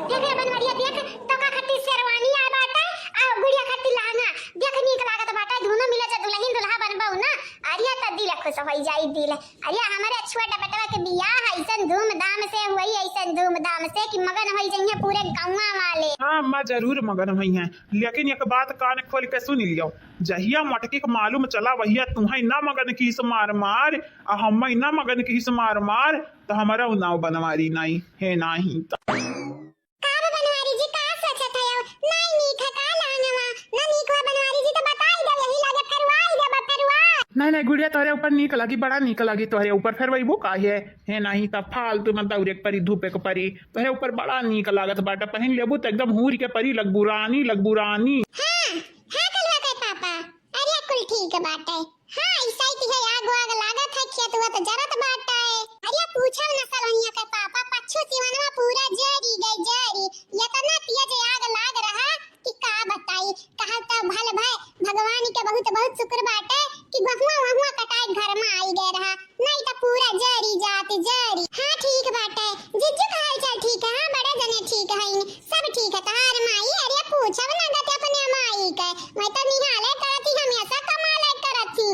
देख रे बनवरिया, देख, तोका खातिर शेरवानी आए बाटे, आ गुड़िया खातिर लहंगा। देख, नीक लागत बाटे, दुनो मिले जब दुल्हन दुल्हा बनबऊ ना, अरे त दिल खुश होई जाई, दिल। अरे, हमरे छोट बेटवा के बियाह अइसन धूमधाम से हुई, अइसन धूमधाम से कि मगन होई जइहें पूरे गौवा वाले। हाँ अम्मा, जरूर मगन होइहें, लेकिन एक बात कान खोल के सुन लियो, जहिया मोटकी के मालूम चला, वहिया तुहैं ना मगन किहिस मार मार, आ हम्मै ना मगन किहिस मार मार, त हमरउ नाव बनवारी नाहीं है, नाहीं त। का बा बनवारी जी, का सोचत हयौ? नाई नीक है का लहंगवा? ना नीक हुआ बनवारी जी, तो बताई देब, यही लगे फेरवाई देब, फेरवा। नहीं, नहीं गुड़िया, तोहरे ऊपर नीक लागी, बड़ा नीक लागी तोहरे ऊपर। फेरवइबू काहे? हे नहीं, तब फालतू में दौड़े के परी, धूपे के परी। तोहरे ऊपर बड़ा नीक लागत बाटे, पहिन लेबू तो एकदम हूर के परी लगबू, रानी लगबू, रानी। हाँ, हाँ कलुआ के पापा, अरे कुल ठीक बाटे। हाँ, ऐसा ही है, आग वाग लागत है, खेत हुआ तो जरत बाटे। अरे पूछो न सलोनिया के पापा, पच्छू सिवनवा पूरा जरी गए, जरी। इतना तेज आग लाग रहा कि का बताई। कहा तो भल भय, भगवान के बहुत बहुत शुक्र बाटे कि गहुआ वहुआ कटाए घर में आई गए रहा, नहीं तो पूरा जरी जात जरी। हाँ ठीक बाटे, जिज्जू का हाल चाल ठीक है? हाँ बड़े जने ठीक है, सब ठीक है। तहार माई, अरे पूछब ना गते अपने माई के, मैं तो निहाले करत ही, हमेशा कमाले करत ही।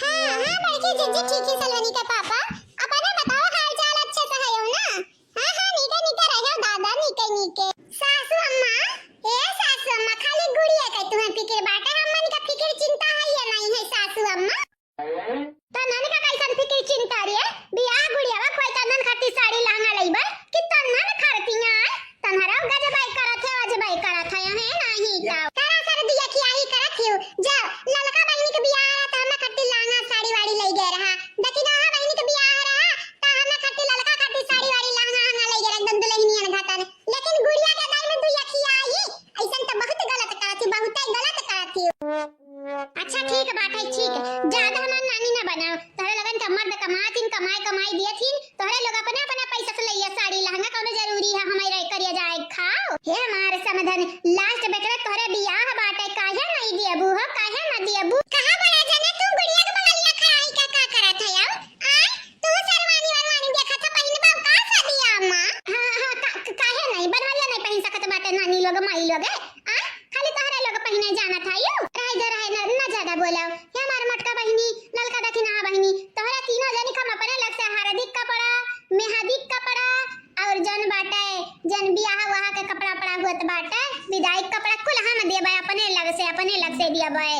हाँ, हाँ, बड़की जिज्जी ठीक ही सलोनी के पापा। अपने बताओ, हाल चाल अच्छे से हयो ना? हाँ, हाँ, नीके, नीके रहो दादा, नीके, नीके। सासू अम्मा, ए सासू अम्मा, खाली गुड़िया के तुहैं फिकिर बाटे, हमन का फिकिर चिंता है या नहीं है सासू अम्मा? तन्हन का कैसन फिकिर चिंता रे? बियाह गुड़ियावा खोई तन्हन खातिर साड़ी लहंगा लइबे कि तन्हन खरतिया? हे हमार समधन, last बेटवा तोहरे बियाह बाटे, काहे नाहीं दियबू हो, काहे ना दियबू? कहाँ बड़ा जने तू गुड़िया के बगलिया खड़ा ही का, का करत है अब? आय, तू सरवानी वरवानी देखत है, पहिनबा का सदिया मा? हाँ, हाँ, का, का, काहे नाहीं? बनवरिया नाहीं पहिन सकत बाटे नानी लोग, माई लोग, आय? खाली तोहरे लोग पहिने जानत है यू? रहे दे, रहे, न, न ज्यादा बोलाओ। हे हमार मोटका बहिनी, ललका दखिना बहिनी, तोहरे तीनों जनी के हम अपने लग से हरदी के कपड़ा, मेहंदी के कपड़ा, और जौन बाटे, जौन बियाह वहा के कपड़ा उपड़ा होत बाटे, विदाई के कपड़ा कुल हम देबे, अपने लग से, अपने लग से देबे।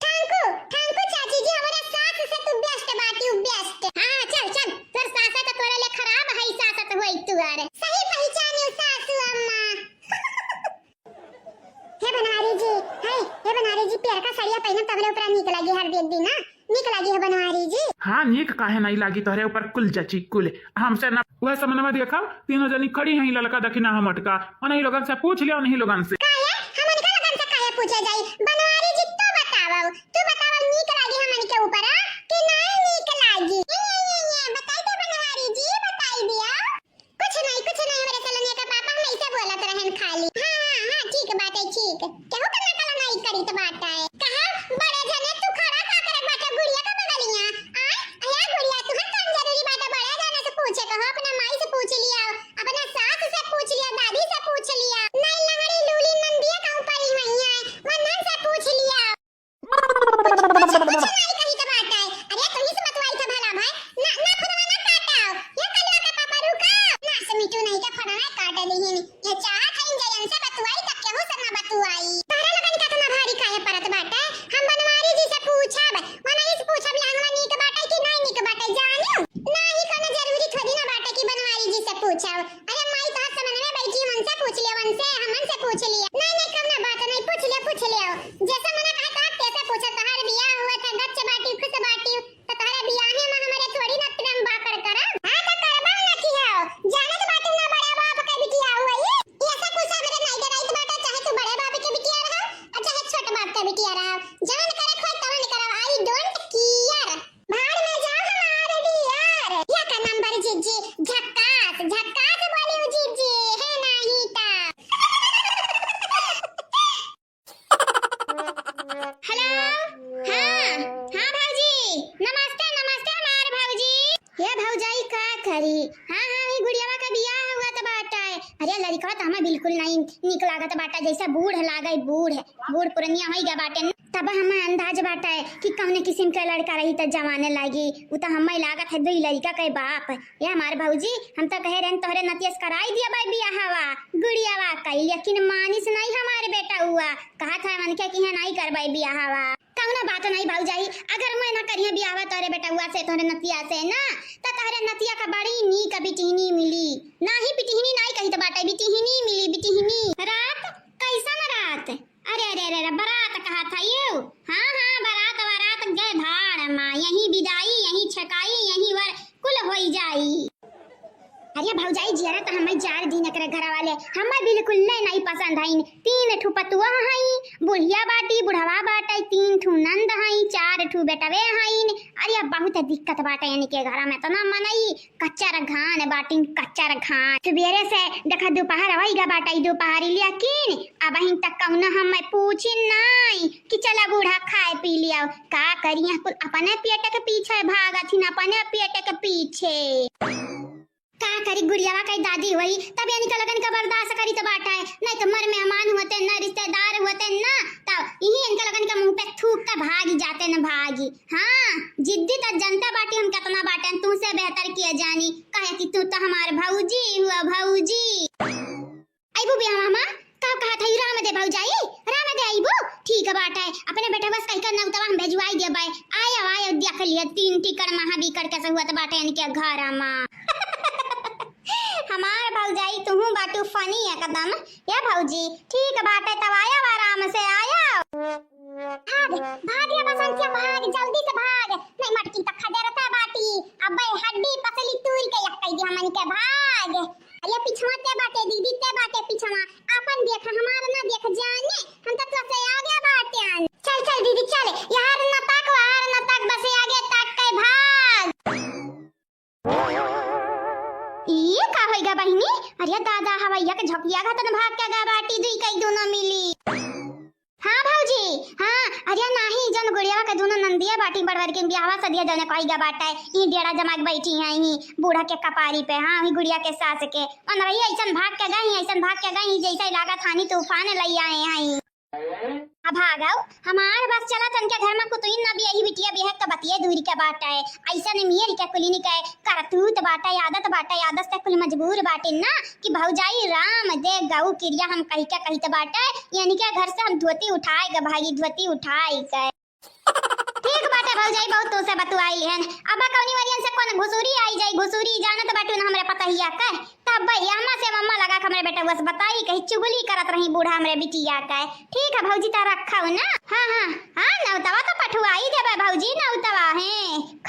Thank you, thank you चाची जी, हमरे सास से तू best बाटी, उ best। हाँ, चल, चल, तोर सास तो तोरे ले खराब है, सास तो होई तू अरे। सही पहचानी सासू अम्मा। हे बनवारी जी, हाय, हे बनवारी जी, पियरका सड़िया पहिनब तबले ऊपर नीक लागी हर एक दिन ना, नीक लागी है बनवारी जी। हाँ, नीक काहे नाहीं लागी, तोहरे ऊपर कुल जची, कुल। हमसे ना, वह समनवा देखा, तीनों जनी खड़ी हैं, ललका दखिना हम मोटका, उन्हीं लोगन से पूछ लिया, उन्हीं लोगन से। काहे? हमन का लोगन से काहे पूछे जाई? बनवारी जी, तू बतावो, तू बतावो, नीक लागी हमन के ऊपर, आ? कि नाहीं नीक लागी? ये, ये, ये, ये, बताई दे बनवारी जी, बताई दिया। कुछ नाहीं, कुछ नाहीं, हमरे सलोनिया के पापा हम ऐसे बोलत रहन खाली। हाँ, हाँ, हाँ, ठीक बाटे, ठीक। केहू के नकल नाहीं करीत बाटे। कहा, बड़े जने तू खड़ा का करत बाटे गुड़िया के बगलिया? आय, अया गुड़िया, तुहन कौन जरूरी बाटे बड़े जने से पूछे के हो? अपने माई से पूछ लिया, अपने सास से पूछ लिया, दादी से पूछ लिया, नाहीं लंगड़ी लूली नंदिया का ऊपर ही हुई है, वंदन से पूछ लिया। कुछ नाहीं कही के बात है। अरे, तोही से बतवाई था भला भाई। ना, ना फोनवा ना काटाओ। ये कलवा के पापा रुका। ना, से मिठू नहीं के फोनवा काट देहिन। ये चाहत है जयन से बतवाई त केहू से ना बतवाई। तहरा लोगन के इतना भारी काहे परत बाटे? हम बनवारी जी से पूछब। वनई से पूछब, लहंगवा नीक बाटे कि नाहीं नीक बाटे, जानू? नाहीं, कोनो जरूरी थोड़ी ना बाटे कि बनवारी जी से पूछब। अरे माई, तोहर समनवे बैठी, उनसे पूछ लिया, उनसे, हमन से पूछ लिया। नाहीं, नाहीं, कौनो बात नाहीं, पूछ लिया, पूछ लिया। जैसे मना कहा तोहर, तैसे पूछा, तोहर बियाह हुआ था, गच्च बाटी, खुश बाटी, तो तोहरे बियाहे में हमरे थोड़ी ना प्रेम बाकड़ करब। हाँ, तो करबा ना की हो, जानत बाटू ना बड़े बाप के बिटिया हुआ ये। ऐसा कुछ हमरे नाहीं डराइत बाटे, चाहे तू बड़े बाप के बिटिया रहा, और चाहे छोट बाप के बिटिया रहा। जवन करे खोई तवन करब, I don't care। भाड़ में जाओ हमार डियर। या का नंबर जीजी, झक्कास, झक्कास बोली जीजी, है नाही ता। हेलो, हाँ, हाँ भौजी, नमस्ते, नमस्ते हमार भौजी। ये भौजाई का करी? हाँ, हाँ, ये गुड़ियावा का बियाह हुआ त बाटा है। अरे लड़का तो हमें बिल्कुल नहीं निक लागत बाटा, जैसे बूढ़ लागे, बूढ़, बूढ़ पुरनिया हो गया बाटे। तब हमें अंदाज बाटे कि कौने किस्म के लड़का रही त जवाने लागी। उ त हमें लागत है दुई लड़का के बाप। ये हमार भौजी, हम त कहे रहन तोहरे नतिया से कराई दिया बाई बियाहवा, गुड़ियावा कई, लेकिन मानिस नहीं हमार बेटउआ। कहा था मन के कि है नहीं करबाई बियाहवा। कौनो बात नहीं भौजाई, अगर मैं ना करिए बियाहवा तोहरे बेटउआ से, तोहरे नतिया से ना, त तोहरे नतिया का बड़ी नीक बिटिहनी मिली। नाही बिटिहनी नहीं कही त बाटे, बिटिहनी मिली, बिटिहनी। रात? कैसन रात? अरे, अरे, अरे, अरे, बारात कहा था ये? हाँ, हाँ, बारात, बारात गए भाड़ मा, यहीं बिदाई, यहीं छकाई, यहीं वर कुल होई जाई। अरे भौजाई, जियरा त हमें जार दिन एकरे घर वाले, हमें बिल्कुल ले नहीं पसंद हईन। तीन ठू पतुआ हई, बुढ़िया बाटी, बुढ़वा बाटे, तीन ठू नंद हई, चार ठू बेटवे हईन। अरे बहुत दिक्कत बाटे इनके घर में, इतना मनई कच्चर घान बाटिन, कच्चर घान। सुबेरे से देखा दोपहर होइगा बाटे, दोपहरी लेकिन अबहिन तक कौनो हमें पूछिन नाई कि चला बूढ़ा खाए पी लिया। का करिया कुल अपने पेट के पीछे भागत हिन, अपने पेट के पीछे। का करी गुड़ियावा कई दादी होई, तब इनके लगन का बर्दाश्त करी त बाटे, नहीं तो मर मेहमान होते न, रिश्तेदार होते न, तब यही इनके लगन के मुंह पे थूक के भागी जाते न भागी। हाँ, जिद्दी त जनता बाटी हम कितना बाटे, तुमसे बेहतर किया जानी, कहे कि तू तो हमार भौजी हुआ, भौजी। अइबू बियाह मामा, का कहत हई राम दे भौजाई, राम दे अइबू? ठीक बाटे, अपने बेटवा से कहि के नौतवा हम भेजवाई देबे। आयो, आयो, देख लिया, तीन टिकड़ महा बिकड़ के सहुआत बाटे इनके घर मा। हमार भौजाई, तुहू बाटू funny एकदम। ए भौजी, ठीक बाटे, तब आयो, आराम से आयो। भाग, भाग रे बसंतिया, भाग, जल्दी से भाग। नहीं मटकी त खदेरता बाटी, अबे हड्डी पसली तूर के यक्कई दी हमन के, भाग। अरे पिछवा ते बाटे दीदी, ते बाटे पिछवा, आपन देख, हमार ना देख जाने, हम तो तोसे आगे बाटे। चल, चल दीदी, चल, यार न ताक, वार न ताक, बस आगे ताक के भाग। ये का होइगा बहिनी? अरे दादा, हवा एक झोंकिया घतन भाग के गा बाटी, दुई कई दूनो मिली। हाँ भौजी, हाँ, अरे नाही, जौन गुड़िया के दूनो नंदिया बाटी बड़वर के बियाहवा सदिया जौने कई गा बाटे, ई डेरा जमा के बैठी हैं, ई बूढ़ा के कपारी पे, हाँ, ई गुड़िया के सास के। अनरही ऐसन भाग के गई, ऐसन भाग के गई, जैसे लागत हानी तूफान लई आए हैं। अब भागव, हमार बस चला तन के घर में कुतुइन ना भी यही बिटिया बिहक के बतिये दूरी के बाटे। ऐसन मेर के कुलिन के करतूत बाटे, आदत बाटे, आदत से कुल मजबूर बाटे ना कि भौजाई राम दे गऊ किरिया हम कही के कहित बाटे, यानी के घर से हम धोती उठाए के भागी, धोती उठाए के। ठीक बाटे भौजाई, बहुत तोसे बतुआई हन। अब कौनी वरियन से कौन घुसूरी आई जाई, घुसूरी जानत बाटू ना हमरे पतहिया के। तब भैया अम्मा से मम्मा लगा के हमरे बेटवा से बताई, कही चुगली करत रही बूढ़ा हमरे बिटिया के। ठीक है भौजी, त रखव ना। हाँ, हाँ, हाँ, नौतवा तो पठुआई देबे भौजी, नौतवा है,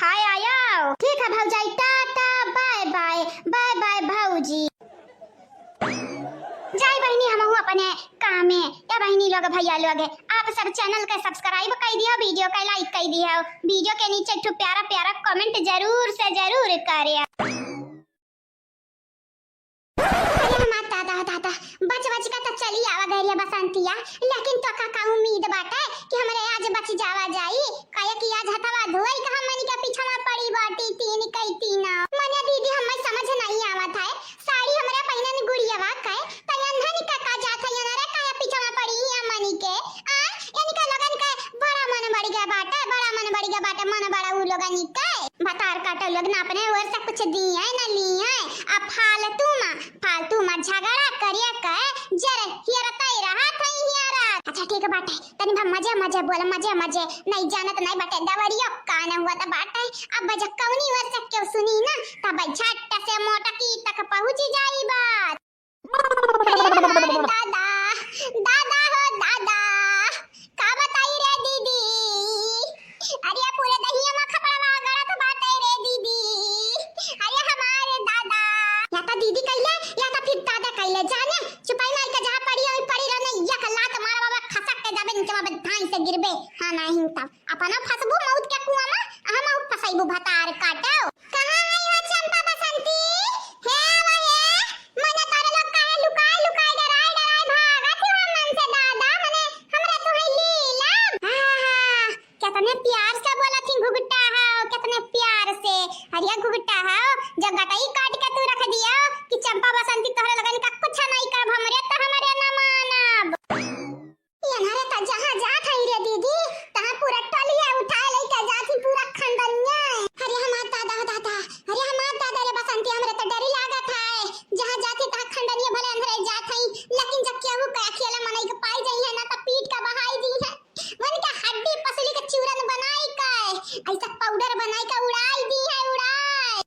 खाए आयो। ठीक है भौजाई, tata, bye bye, bye bye भौजी। जाई बहिनी, हमहू अपने कामे। ए बहिनी लोग, भैया लोग, आप सब channel के subscribe कई दियो, video के like कई दियो, video के नीचे एक ठो प्यारा प्यारा comment जरूर से जरूर करे। अरे हमार दादा, दादा, बच बच के तो चली आवा गैरिया बसंतिया, लेकिन तो का, का उम्मीद बाटे कि हमरे आज बच जावा जाई? काहे कि आज हथवा धोई के हमनी के पीछवा पड़ी बाटी तीन कई तीना। मने दीदी, हमें समझ नहीं आवत है, साड़ी हमरा पहिनन गुड़ियवा के, त यन्हन का का जात है, यनरे काहे पीछवा पड़ी हमनी के? आ, इनका लोगन के बड़ा मन बढ़ गया बाटे, बड़ा मन बढ़ गया बाटे, मन बड़ा उ लोगन के। भतार काटो लोग ना अपने ओर से कुछ दिए न लिए, आ फालतू मा, फालतू मा झगड़ा करिए के जरे हियरतई रहा थई हियरत। अच्छा ठीक बाटे, तनी भा मजे मजे बोल, मजे मजे, नहीं जानत नहीं बाटे, दवरियो कान हुआ त बाटे। अब बजा कौनी ओर से क्यों सुनी ना, तब झट से मोटकी तक पहुँची जाई बात। अरे हमारे दादा, दादा हो दादा, का बताई रे दीदी, अरे पूरे दहिया मा खपड़वा गड़त बाटे रे दीदी, अरे हमारे दादा। या तो दीदी कइले, या तो फिर दादा कइले, जाने, चुपाई मार के जहाँ पड़ी, वहीं पड़ी रहने, एक लात मारा बाबा, खसक के जाबे नीचे, बाबा धाई से गिरबे। हाँ, नहीं तब। अपना फंसबू मौत के कुआं मा, हमहू फंसैबू भतार काटो। कहाँ है हो चंपा बसंती? हे आवा हे, मने तोरे लोग काहे लुकाए लुकाए डराए डराए भागत हो हमन से दादा, मने हमरा तुहे लीला। हाँ, हाँ, हाँ, कितने प्यार से बोलत ही घुघटा हो, कितने प्यार से। अरे घुघटा हो, जो गटई काट के तू रख दियो कि चंपा बसंती तोहरे लोगन का कुछ नहीं करब, हमरे तो हमरे न मानब। यनरे त जहाँ जात हई रे दीदी, तहाँ पूरा टोलिया उठाए लइके जात ही, पूरा खंडनिया। अरे हमार दादा, दादा, अरे हमार दादा रे बसंती, हमरे त डरी लागत है। जहाँ जात ही तहाँ खंडनिया भले अंधरे जात हई, लेकिन जब केहू के अकेला मनई के पाई जाई है ना, त पीट के बहाई दी है। मन के हड्डी पसली के चूरन बनाई के, ऐसा पाउडर बनाई के उड़ाई दी है, उड़ाई।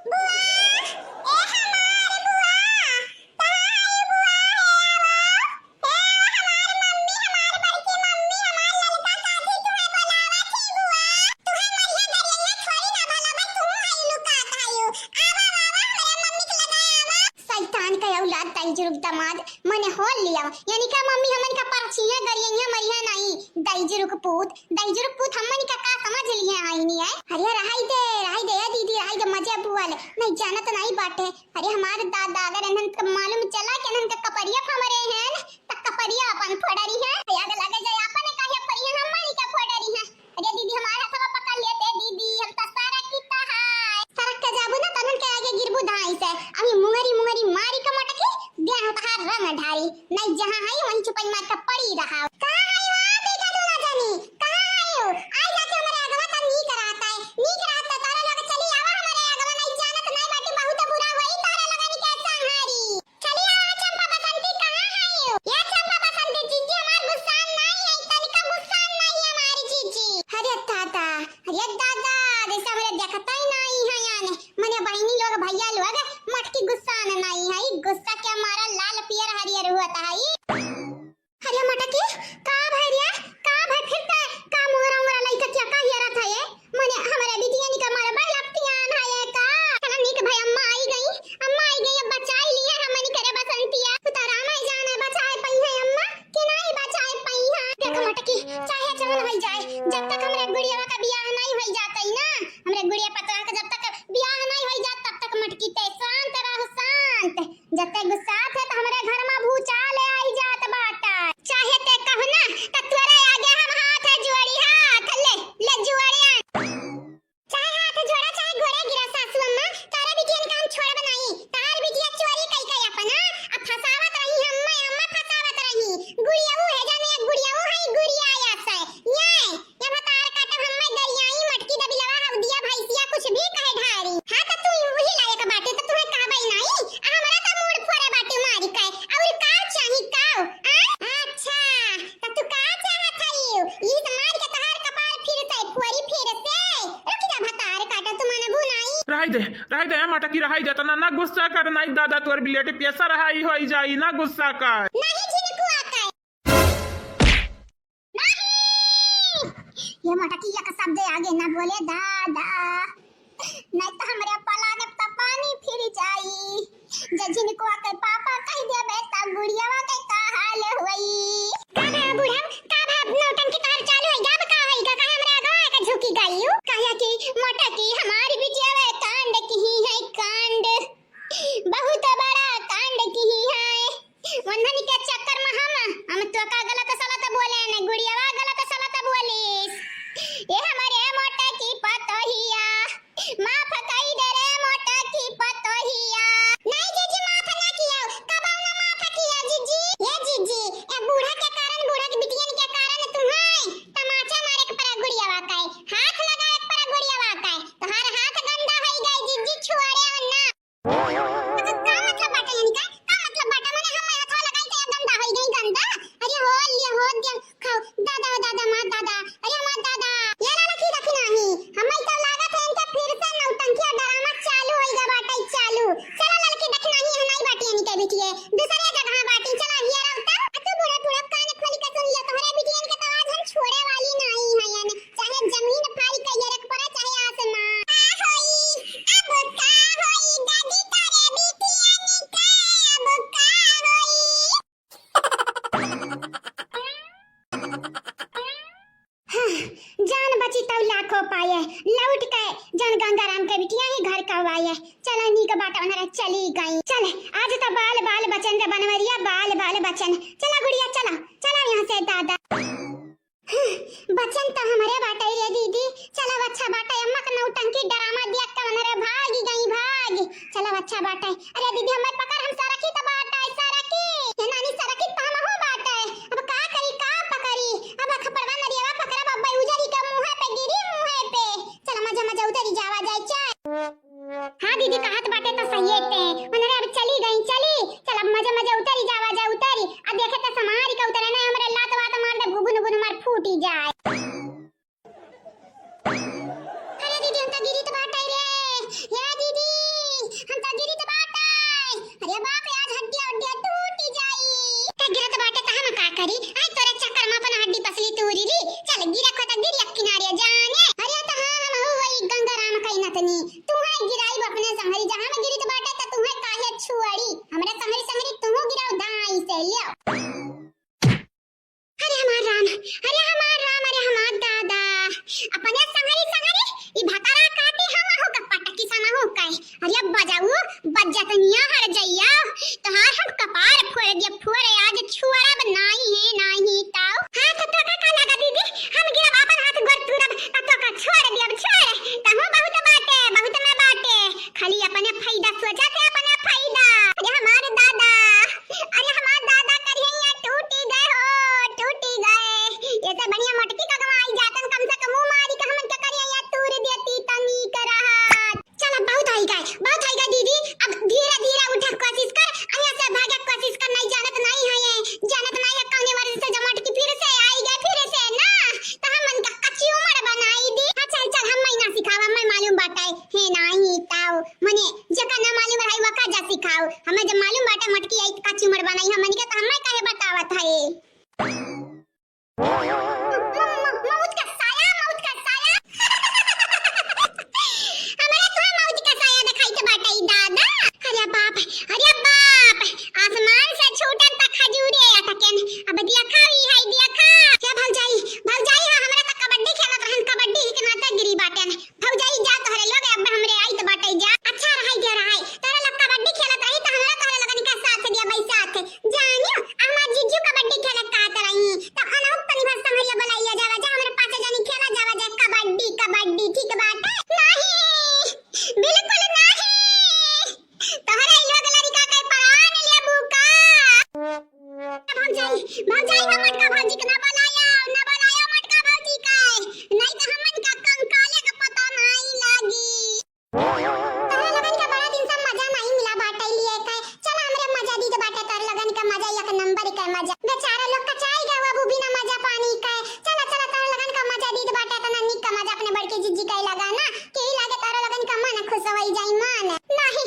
बुआ, ए हमार बुआ, कहाँ है बुआ? हे आवा। हे हमार मम्मी, हमार बड़की मम्मी, हमार ललका काकी तुहे बोलावत ही बुआ। तुहे मरिया दरिया थोड़ी ना भला बा, तू आई लुकात आयु। आवा, आवा, हमरे मम्मी के लगा आवा। शैतान का औलाद, दहिजरुक दामाद, मने होल लिया। यानी का मम्मी हमन का परछिया गरिया मरिया नहीं, दहिजरुक पूत। दहिजरुक पूत हमनी का का समझ लिहे आईनी है? अरे रहाई दे, रहाई दे, ए दीदी, रहाई दे, मजे बुआल। नहीं जानत नहीं बाटे। अरे हमार दादा, अगर इन्हन का मालूम चला कि इन्हन का कपड़िया फमरे हैं, त कपड़िया अपन फोड़री है। आग लगे जाए आपन काहे पड़िया हमनी का फोड़री है। अरे दीदी, हमार हथवा पकड़ लेते दीदी, हम त सरक किता है। सरक के जाबू ना, तनन के आगे गिरबू धाई से। अभी मुंगरी मुंगरी मारी के मटकी, देह तहार रंग ढारी। नहीं जहाँ है वहीं चुपई मार के पड़ी रहा। कहाँ है हो आप, इधर दूनो जनी? कहाँ है हो? आई जाते हमरे अगवा त नीक रहता है। नीक रहता तारा लोग चली आवा हमरे अगवा, नहीं जानत नहीं बाटी बहुत बुरा होई तारा लोगन के संहारी। चली आवा चंपा बसंती, कहाँ है हो? ये चंपा बसंती जीजी हमार गुस्सान नहीं है, तनिका गुस्सान नहीं है हमारी जीजी। अरे दादा, अरे दादा, जैसे हमरे देखता ही नहीं है याने। मने बहिनी लोग, भैया लोग, मटकी गुस्सान नहीं है, गुस्सा के मारा लाल पियर हरियर हुआ था। अरे मटकी, मोटकी रहाई जाता ना, ना गुस्सा कर, नाहीं दादा तोर blood pressure high होई जाई, ना गुस्सा कर। नाहीं झिनकुआ के। नाहीं। ये मोटकिया का शब्द आगे ना बोले दादा, नाहीं तो हमरे पलाने पे तो पानी फिर जाई। जे झिनकुआ के पापा कह देबे त गुड़ियावा के का हाल होई? का भा बुढ़ऊ, का भा नौटंकी तोहार चालू है? अब का होई? का काहे हमरे आगे आके झुकी गई हू? काहे कि मोटकी हमारी बिटिया वे कांड किही है, कांड, बहुत बड़ा कांड किही है। उन्हन के चक्कर में हम, हम तोका गलत सलत बोले न, गुड़ियावा गलत सलत बोलिस। ए हमरे मोटकी पतोहिया, माफ कई दे रे मोटकी पतोहिया। नाहीं जीजी, माफ ना किया, कबहुँ ना माफ किया जीजी। ए जीजी, ए बूढ़ा के कारण, बूढ़ा के बिटियन के कारण तुहैं तमाचा मारे के परा गुड़ियावा का, हाथ लगावे के परा गुड़ियावा का। तोहार हाथ गंदा होई गए जीजी, छुआरे हो ना। तो का मतलब बाटे यानी का? का मतलब बाटे? माने हम हाथवा लगाई त गंदा होई गई, गंदा? अरे हो लिया, हो दिया, खाओ। दादा, ओ दादा, मार दादा। अरे मार दादा। ये ला लड़की देखी नाही। हमें तो लागत है इनके फिर से नौटंकी और ड्रामा चालू होई गा बाटे, चालू। चला लड़की देखी नाही, हम नाहीं बाटी इनके बिटिये। दूसरे जगह बाटी, चला हिया रहता। आ तू बूढ़ा, बूढ़ा कान खोली के सुन लिया, तोहरे बिटियन के तो आज हम छोड़े वाली नाहीं है यानी। चाहे जमीन फाड़ी के गिरक पड़े, चाहे आसमान। का होई? अब का होई? दादी तोरे बिटियन के अब का होई? हाँ, जान बची तब लाखों पाए, लौट के जन गंगाराम के बिटिया ही घर का आए। चला नीक बाटे, उन्हरे चली गई। चल, आज तो बाल, बाल बचन रे बनवरिया, बाल, बाल बचन। चला गुड़िया, चला, चला यहाँ से दादा। बचन तो हमरे बाटे रे दीदी। चला अच्छा बाटे, अम्मा का नौटंकी ड्रामा देख के उन्हरे भागी गई, भागी। चला अच्छा बाटे। अरे दीदी, हमें पकड़, हम सरकी तो बाटे, सरकी। ये नानी सरकी तो हमहू बाटे। अब का करी, का पकड़ी? अब खपड़वा नरियवा पकड़ा, बब्बा उजरी का मुँहे पे गिरी, मुँहे पे। चला मजा, मजा उतरी जावा जाए, चल। हाँ दीदी, कहत बाटे तो सही है ते। उन्हरे अब चली गई, चली। चल अब मजा, मजा उतरी जावा जाए, उतरी। अब देखे तो समारी का उतरे ना, हमरे लात वात मार दे, घुघुन घुन मार फूटी जाए। अरे दीदी, हम तो गिरित बाटे रे। या दीदी, हम तो गिरित बाटे। अरे बाप रे, आज हड्डिया उड्डिया टूटी जाई। ते गिरत बाटे त हम का करी? आई तोरे चक्कर में अपन हड्डी पसली तूरी ली। चल गिरा खोता गिर एक किनारे जाने। अरे त हाँ, हम हो वही गंगाराम कई नतनी। तू है गिराई अपने संगरी, जहाँ में गिरित बाटे त तू है काहे छुअड़ी। हमरा संगरी संगरी तू गिराओ दाई से लियो। अरे हमार राम, अरे हमार राम, अरे हमार दादा। अपने संगरी संगरी ई भतारा काटे हम हो का पटकी सना हो काहे। अरे बजाऊ, बज्जतनिया हर जइया। तोहार हम कपार फोड़ दिया, फोड़ आज छुअरब नाही है, नाही ताऊ। हाँ, तो तोका का लगा दीदी? हम गिरब आपन हाथ गोड़ तूरब, तो तोका छोड़ दियब, छोड़। तहूँ बहुत बाटे, बहुत ना बाटे। खाली अपने फायदा सोचा थे, अपने फायदा। अरे हमार दादा, अरे हमार दादा करिहैया टूटी गए हो, टूटी गए। ये से बढ़िया मोटकी का गवाई जातन, कम से कम मुँह मारी के हमन के करिहैया तूर देती त नीक रहत। चल अब बहुत होई गए, बहुत होई गए दीदी, अब धीरे धीरे उठे के कोशिश कर, यहाँ से भागे के कोशिश कर, नहीं जानत नहीं है ये, जानत नहीं है कौने वर्ष से जो मोटकी फिर से आई गए, फिर से ना, तो हमन का कच्ची उम्र बनाई दी। हाँ चल चल, हम ना सिखावा, मैं मालूम बाटे, है नाही ताऊ, मने जेका ना मालूम रही वका जा सिखाओ, हमें जब मालूम बाटे मोटकी आई त कच्ची उम्र बनाई, हमन के तो हमें काहे बतावत है। म-, म-, मौत का साया, मौत का साया। हमरा तोहर मौत का साया देखाई तो बाटे ई दादा। अरे बाप, अरे बाप, आसमान से छूटत त खजूरे अटकेन। अब देखा ई है, देखा। क्या भौजाई, भौजाई हो, हमरा त कबड्डी खेलत रहन, कबड्डी ही के नाते गिरी बाटेन। भौजाई जा तोहरे लोग, अब हमरे आई त बाटे जा। अच्छा रहाई के रहाई, तोहरे लोग कबड्डी खेलत रही त हमरा तोहरे लोगन का साथ दिया भाई साथ। जानियो, हमार जीजू कबड्डी खेलत कहत रही, त अनहु तनी भर संगरिया बोलाइया जावा जा, हमरे पाँच जनी खेला जावा जा कबड्डी, कबड्डी, ठीक बाटे? नाही, बिल्कुल नाही। तोहरे लोग लड़का के परान लेबू का? भौजाई, भौजाई, हम मटका भौजी के ना बोलाया, ना बोलाया मटका भौजी के। नहीं तो हमन का कंकाले का पता नहीं लागी। तोहरे लोगन के बड़ा दिन से मजा नहीं मिला बाटे लिए के। चल हमरे मजा दीत बाटे, तोहरे लोगन के मजा एक नंबर के मजा। बेचारा लोग कचाई गए बाबू बिना मजा पानी के। चला, चला, तोहरे लोगन के मजा दीत बाटे, तना निक का मजा अपने बड़की जीजी के लगा ना। के लागे तोहरे लोगन के मन खुश होई जाई मन। नहीं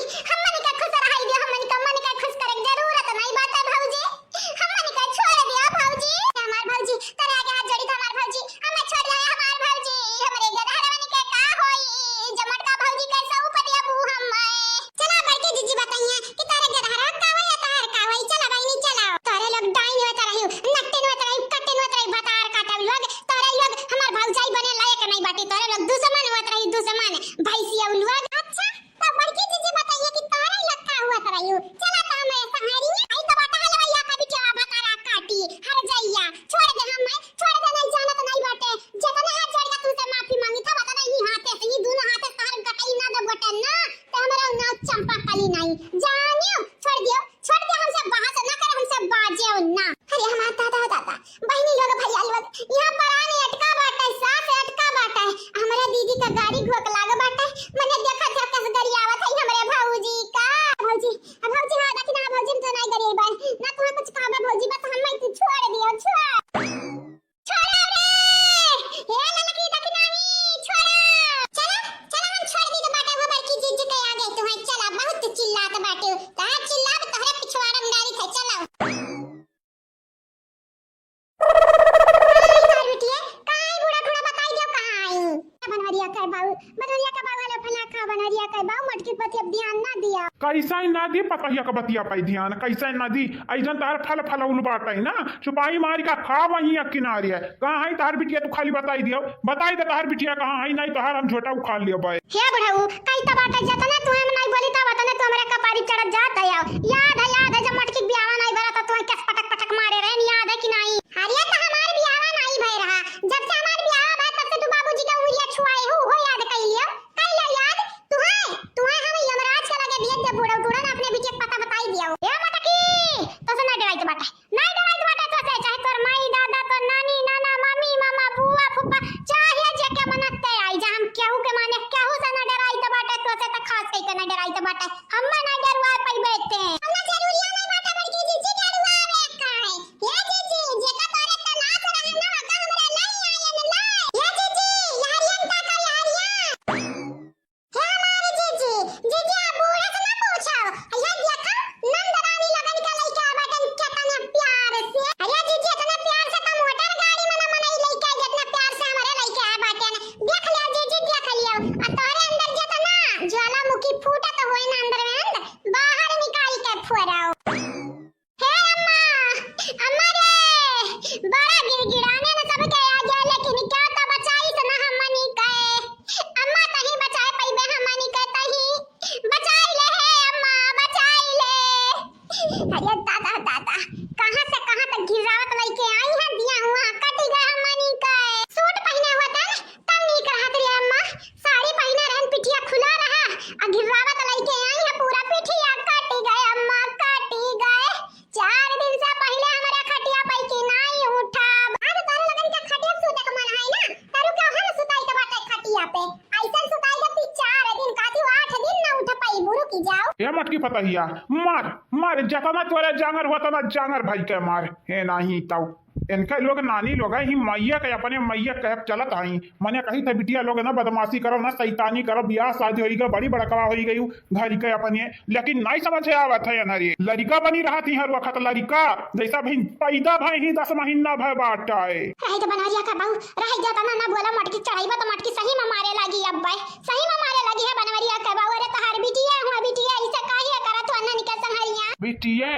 ऐसा ही ना दी पतहिया का बतिया पाई ध्यान, कैसे ना दी। ऐसन तहर फल फलौल बाटे ना, चुपाई मारी का खा वहीं एक किनारे है। कहाँ है तहर बिटिया, तू खाली बताई दियो, बताई दे तहर बिटिया कहाँ है, नहीं तहर हम झोटा उखाड़ लियो बाय। हे बुढ़ऊ, कही तो बाटे जतने तू हम नहीं बोली तब तने तू हमरे कपारी चढ़त जात है। याद है, याद है जब मटकी बियावा नहीं भरा तो तू केस पटक पटक मारे रहे, याद है कि नहीं? अरे तो हमार बियावा नहीं भय रहा, जब से हमार बियावा भय तब से तू बाबूजी का उंगलिया छुआए हो, हो याद कर लियो, कर लियो याद। तुहे, तुहे हम यमराज के लगे भेज दे, बूढ़ा, बूढ़ा ना अपने बिटिया के पता बताई दियो। ए मटकी, तो से ना डराई तो बाटे, नहीं डराई तो बाटे तो से, चाहे तोर माई, दादा, तोर नानी, नाना, मामी, मामा, बुआ, फूफा, चाहे जे के मनत ते आई जा, हम केहू के माने, केहू से ना डराई तो बाटे तो से, तो खास कई के ना डराई तो बाटे, हम ना डरवा पाई बैठे। हम ना जरूरिया नहीं बाटे बड़की जीजी डरवा रे का है। ये जीजी, जेका तोरे तलाश रहे ना, का हमरे नहीं आयन ला। ये जीजी, यारियन का का यारियन। हे हमारी जीजी, जीजी, आप बूढ़े से ना पूछो। ये देखो, नंद रानी लगन का लइके आ बाटन केतना प्यार से। अरे जीजी, इतना प्यार से तो मोटर गाड़ी में ना मनई लइके आ, जितना प्यार से हमरे लइके आ बाटन। देख लियो जीजी, देख लियो। आ तोरे अंदर जेतना ज्वालामुखी फूटत होई ना अंदर में अंदर, बाहर निकाल के फोड़ो। हे अम्मा, अम्मा रे, बड़ा गिड़गिड़ाने न सबके आ गया, लेकिन क्या तो बचाई से ना हमनी के। अम्मा तही बचाए पइबे हमनी के, तही बचाई ले हे अम्मा, बचाई ले। अरे दादा, दादा, कहाँ से कहाँ तक गिरावत लइके आई है, दिया हुआ कटी गए हमनी के। सूट पहिने हुआ था, तब नीक रहत रे अम्मा, साड़ी पहिने रहन, पिठिया खुला रहा, आ गिर्रावत लइके आई है, पूरा पिठिया कटी गए अम्मा, कटी गए। चार दिन से पहिले हमरे खटिया पे की नाई उठा। आज तोरे लगन के खटिया पे सूते के मन है ना, तरू के हम सुताई के बाटे खटिया पे। ऐसन सुताई के ती चार दिन, काती आठ दिन ना उठ पाई, बुरु की जाओ। ए मटकी पतहिया, मार, मार, जतना तोरे जांगर होता ना, जांगर भाई के मार। हे नाही ताऊ। इनका लोग नानी लोग ही मैया के अपने मैया कहे चलत हई। मने कही थे बिटिया लोग ना बदमाशी करो, ना शैतानी करो, बियाह शादी होई गई, बड़ी बड़कवा होई गई घर के अपने, लेकिन नहीं समझ आवत है अनहरी। लड़िका बनी रहत ही हर वक्त लड़िका, जैसा भी पैदा भय ही दस महीना भय बाटा है। रहे तो बनवरिया का बहू, रहे जा तना ना बोला मटकी चढ़ाई बा तो मटकी सही में मारे लागी अब भाई, सही में मारे लागी है बनवरिया का बहू। अरे तहार बिटिया हुआ बिटिया, इसे काहे करत हो अन्ना निकल संहरिया? बिटिया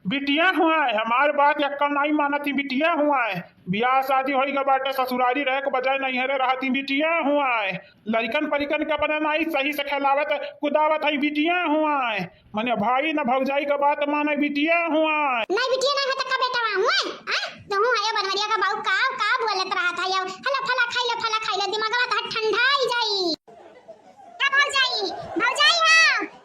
बिटिया हुआ है, हमार बात यक्का नाई मानत ही, बिटिया हुआ है। बियाह शादी होई गए बाटे, ससुरारी रहे के बजाय नैहरे रहत ही, बिटिया हुआ है। लड़िकन परिकन के अपने नाई सही से खेलावत कुदावत है, बिटिया हुआ है। मने भाई न भौजाई का बात माने, बिटिया हुआ है। नहीं बिटिया नहीं होता का बेटा हुआ है, आ? तो हूँ आयो बनवरिया का बाऊ का, का बोलत रहा था यो? हला फला खाई ले, फला खाई ले, दिमागवा तो ठंडा ही जाई। का भौजाई, भौजाई हो,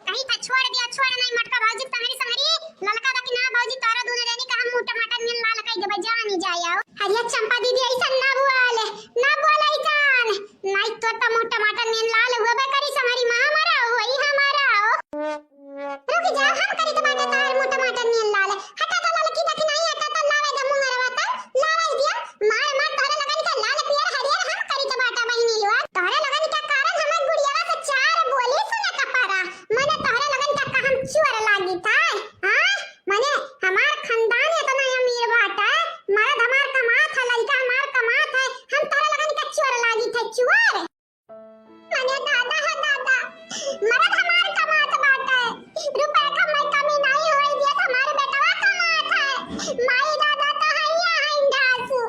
कहीं था छोड़ दिया, छोड़ नहीं मटका भौजी, संहरी संहरी, ललका दा कि ना भौजी, तोरा दूनो जनी का हम मुंह टमाटर नियन लाल कई देबे, जानी जाए आओ। अरे चंपा दीदी, ऐसा ना बोल, ना बोल ऐसा, नहीं तो त मुंह टमाटर नियन लाल हुआ बे करी, संहरी माँ हमारा हो, ई हमारा हो। रुक जा, हम करी त बाटे तार मुंह टमाटर नियन लाल, हटा त ललकी दा कि नहीं, हटा त लावे दे मुंगरवा त, लावे दिया, मार मार तोहरे लगन के लाल पियर हरियर हम करी त बाटा बहिनी लोग। तोहरे लगन के कारण हमर गुड़ियावा से चार बोली सुने का पड़ा। मने तोहरे लगन के का हम चोर लागी था? हाँ? मने हमार खानदान इतना अमीर बाटे, मर्द हमार कमात है, लड़का हमार कमात है, हम तोहरे लगन के चोर लागी थे, चोर? मने दादा हो दादा, मर्द हमार कमात बाटे, रुपया का मैं कमी नहीं होई दियत, हमार बेटवा कमात है, माई दादा तो हैया है डासू।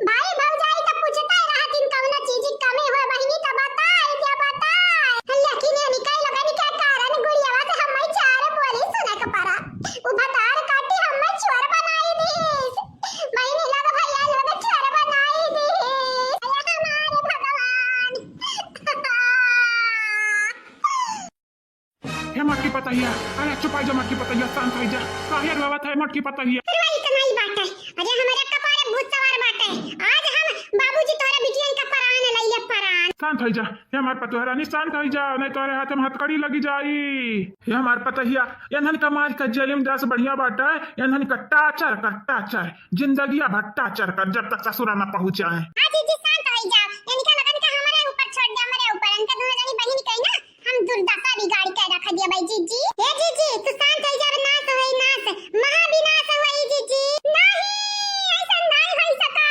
भाई भौजाई त पूछते रहतिन कवनो चीज की कमी होए बहिनी त बताए, क्या बताए? लेकिन ये निकाल लगन के कारण गुड़ियावा से हमें चार बोली सुने के पड़ा। उ भतार काटी हमें चोर बनाई दीस। बहिनी लोग भैया लोग चोर बनाई दीस। अरे हमारे भगवान। हे मटकी पतहिया, अरे चुपाई जा मटकी पतहिया, शांत हो जा। काहे रोवत है मटकी पतहिया? अरे भाई, इतना ही बात है। अरे हमारे कपारे भूत सवार बाटे। आज हम बाबूजी तोरे बिटियन का परान लइले परान। शांत हो जा, हे हमार पतोहरा रानी, शांत हो जा, नहीं तोरे हाथ में हथकड़ी लगी जाई। हे हमार पतहिया, एनहन का मार का जेल में जा से बढ़िया बाटे, एनहन का टाचर कर, टाचर, जिंदगिया भर टाचर कर, जब तक ससुरा ना पहुँचे। हाँ जीजी, शांत हो जा, इनका लगन का हमारे ऊपर छोड़ दे, हमारे ऊपर। इनका दोनों जनी बहिन कही ना, हम दुर्दशा बिगाड़ के रख दिया भाई जीजी। हे जीजी, तू शांत हो जा, नाश होई नाश, महाविनाश होई जीजी। नहीं, ऐसा नहीं होई सका।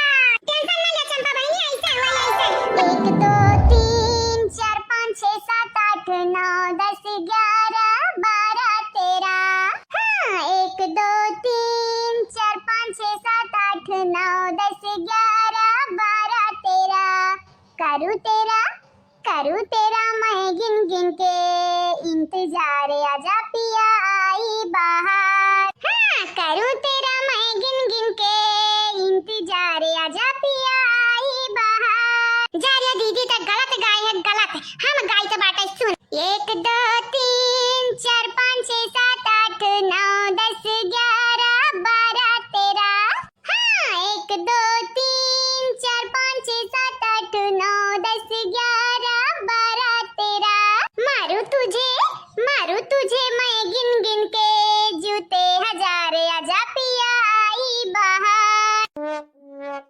टेंशन ना ले चंपा बहिनी, ऐसे होई, ऐसे। एक, दो, तीन, चार, पाँच, छः, सात, आठ, नौ, दस, ग्यारह, बारह। करूँ तेरा, करूँ तेरा मैं गिन गिन के इंतजार, आजा पिया आई बहार। हाँ, करूँ तेरा मैं गिन गिन के इंतजार, आजा पिया आई बहार। जा रे दीदी, त गलत गाए है, गलत। हम गाइत बाटे, सुन। एक दो तीन चार पाँच छः सात आठ नौ दस ग्यारह बारह तेरह। हाँ, एक दो तीन चार पाँच छः सात आठ नौ दस ग्यारह बारह तेरह। मारूँ तुझे, मारूँ तुझे मैं गिन गिन के जूते हजार, आजा पिया आई बहार।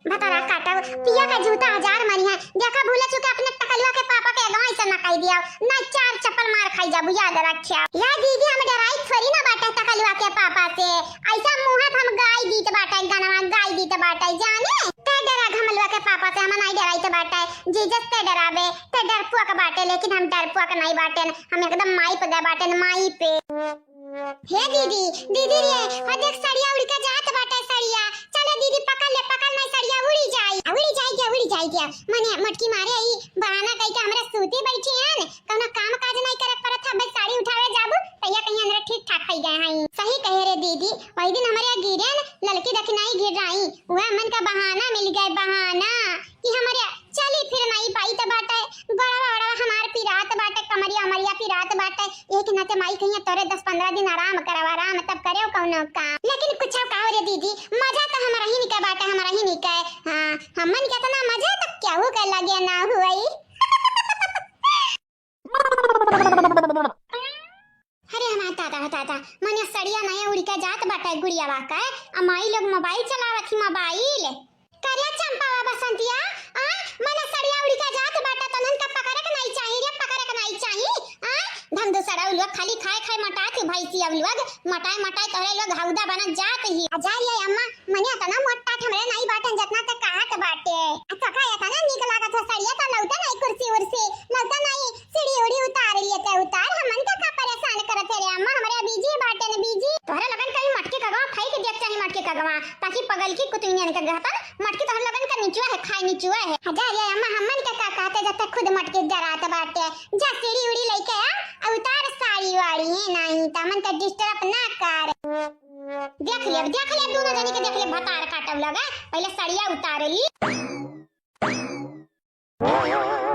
भतारा काटब, पिया का जूता हजार मारी है। देखा भूले चुके अपने टकलुआ के पापा के अगवा ऐसा ना कह दिया, ना चार चप्पल मार खाई जाबू, याद रखिया। या दीदी, हम डराई थोड़ी ना बाटे टकलुआ के पापा से, ऐसा मुँह हम गाई दीत बाटे, गनवा गाई दीत बाटे, जाने। ते डरा घमलुआ के पापा से, हम नहीं डराई तो बाटे, जीजस ते डराबे, ते डरपुआ के बाटे, लेकिन हम डरपुआ के नहीं बाटे, हम एकदम माई पे गए बाटे, माई पे। हे दीदी, दीदी रे, हो देख सड़िया उड़ के जात बाटे सड़िया। चले दीदी, पकड़ ले, पकड़ ले सड़िया, उड़ी जाई। आ, उड़ी जाई क्या, उड़ी जाई क्या? मने मटकी मारे आई, बहाना कई के हमरा सूती बैठी हन, कौनो काम काज नहीं करे परत है, बस साड़ी उठावे जाबू, तैया कहीं हमरा ठीक ठाक होई गए हैं। सही कहे रे दीदी, वही दिन हमरे गिरे न ललकी दखिनाई गिर रही, वह मन का बहाना मिल गए, बहाना। कि हमरे चली फिर नहीं पाई त बाटे, गोड़वा ओड़वा हमार पिरात बाटे, कमरिया उमरिया पिरात बाटे। एक नाते माई कहिया तोरे दस पन्द्रह दिन आराम करवा, आराम तब करे कौनो काम। लेकिन कुछ कहो रे दीदी, मजा तो हमरा ही निके बाटे, हमरा ही निके। हाँ, हमन के इतना मजा तो केहू के लगे ना हुई। अरे हमार दादा हो दादा, मने सड़िया नया उड़ के जात बाटे गुड़ियावा के, आ माई लोग मोबाइल चलावत ही, मोबाइल। करे चंपावा बसंतिया, आ, मने सड़िया उड़ के जात बाटे, तनन का पकड़े के नहीं चाही रे, पकड़े के नहीं चाही, आ, धम दूसरा लोग खाली खाए खाए मोटात ही भैंसी अब लोग, मोटाए मोटाए तोहरे लोग हौदा बनत जात ही। आ जा रे अम्मा, मने इतना मोटा हमरे नहीं बाटन जितना ते कहत बाटे। आ काका इतना नीक लागत हो सड़िया, तो लौटे नहीं कुर्सी उर्सी, लौटे नहीं सीढ़ी उड़ी उतार लिए ते उतार, हमन का का परेशान करत है रे अम्मा, हमरे बीजी बाटे न बीजी। तोहरे लगन कहीं मटकी कगवा फेंक दिया चाही मटकी कगवा, ताकि पगल की कुतुनियन के गहतन मटकी तोहरे लगन का निचुआ है, खाए निचुआ है। हजार ये अम्मा हमन के का कहते जब तक खुद मटकी डरात बाटे। जा सीढ़ी उड़ी लेके आ, आ उतार साड़ी वाड़ी है नहीं, तमन के डिस्टर्ब ना कर। देख ले, देख ले, दोनों जनी के देख ले, भतार काटब लगा, पहले सड़िया उतार ली।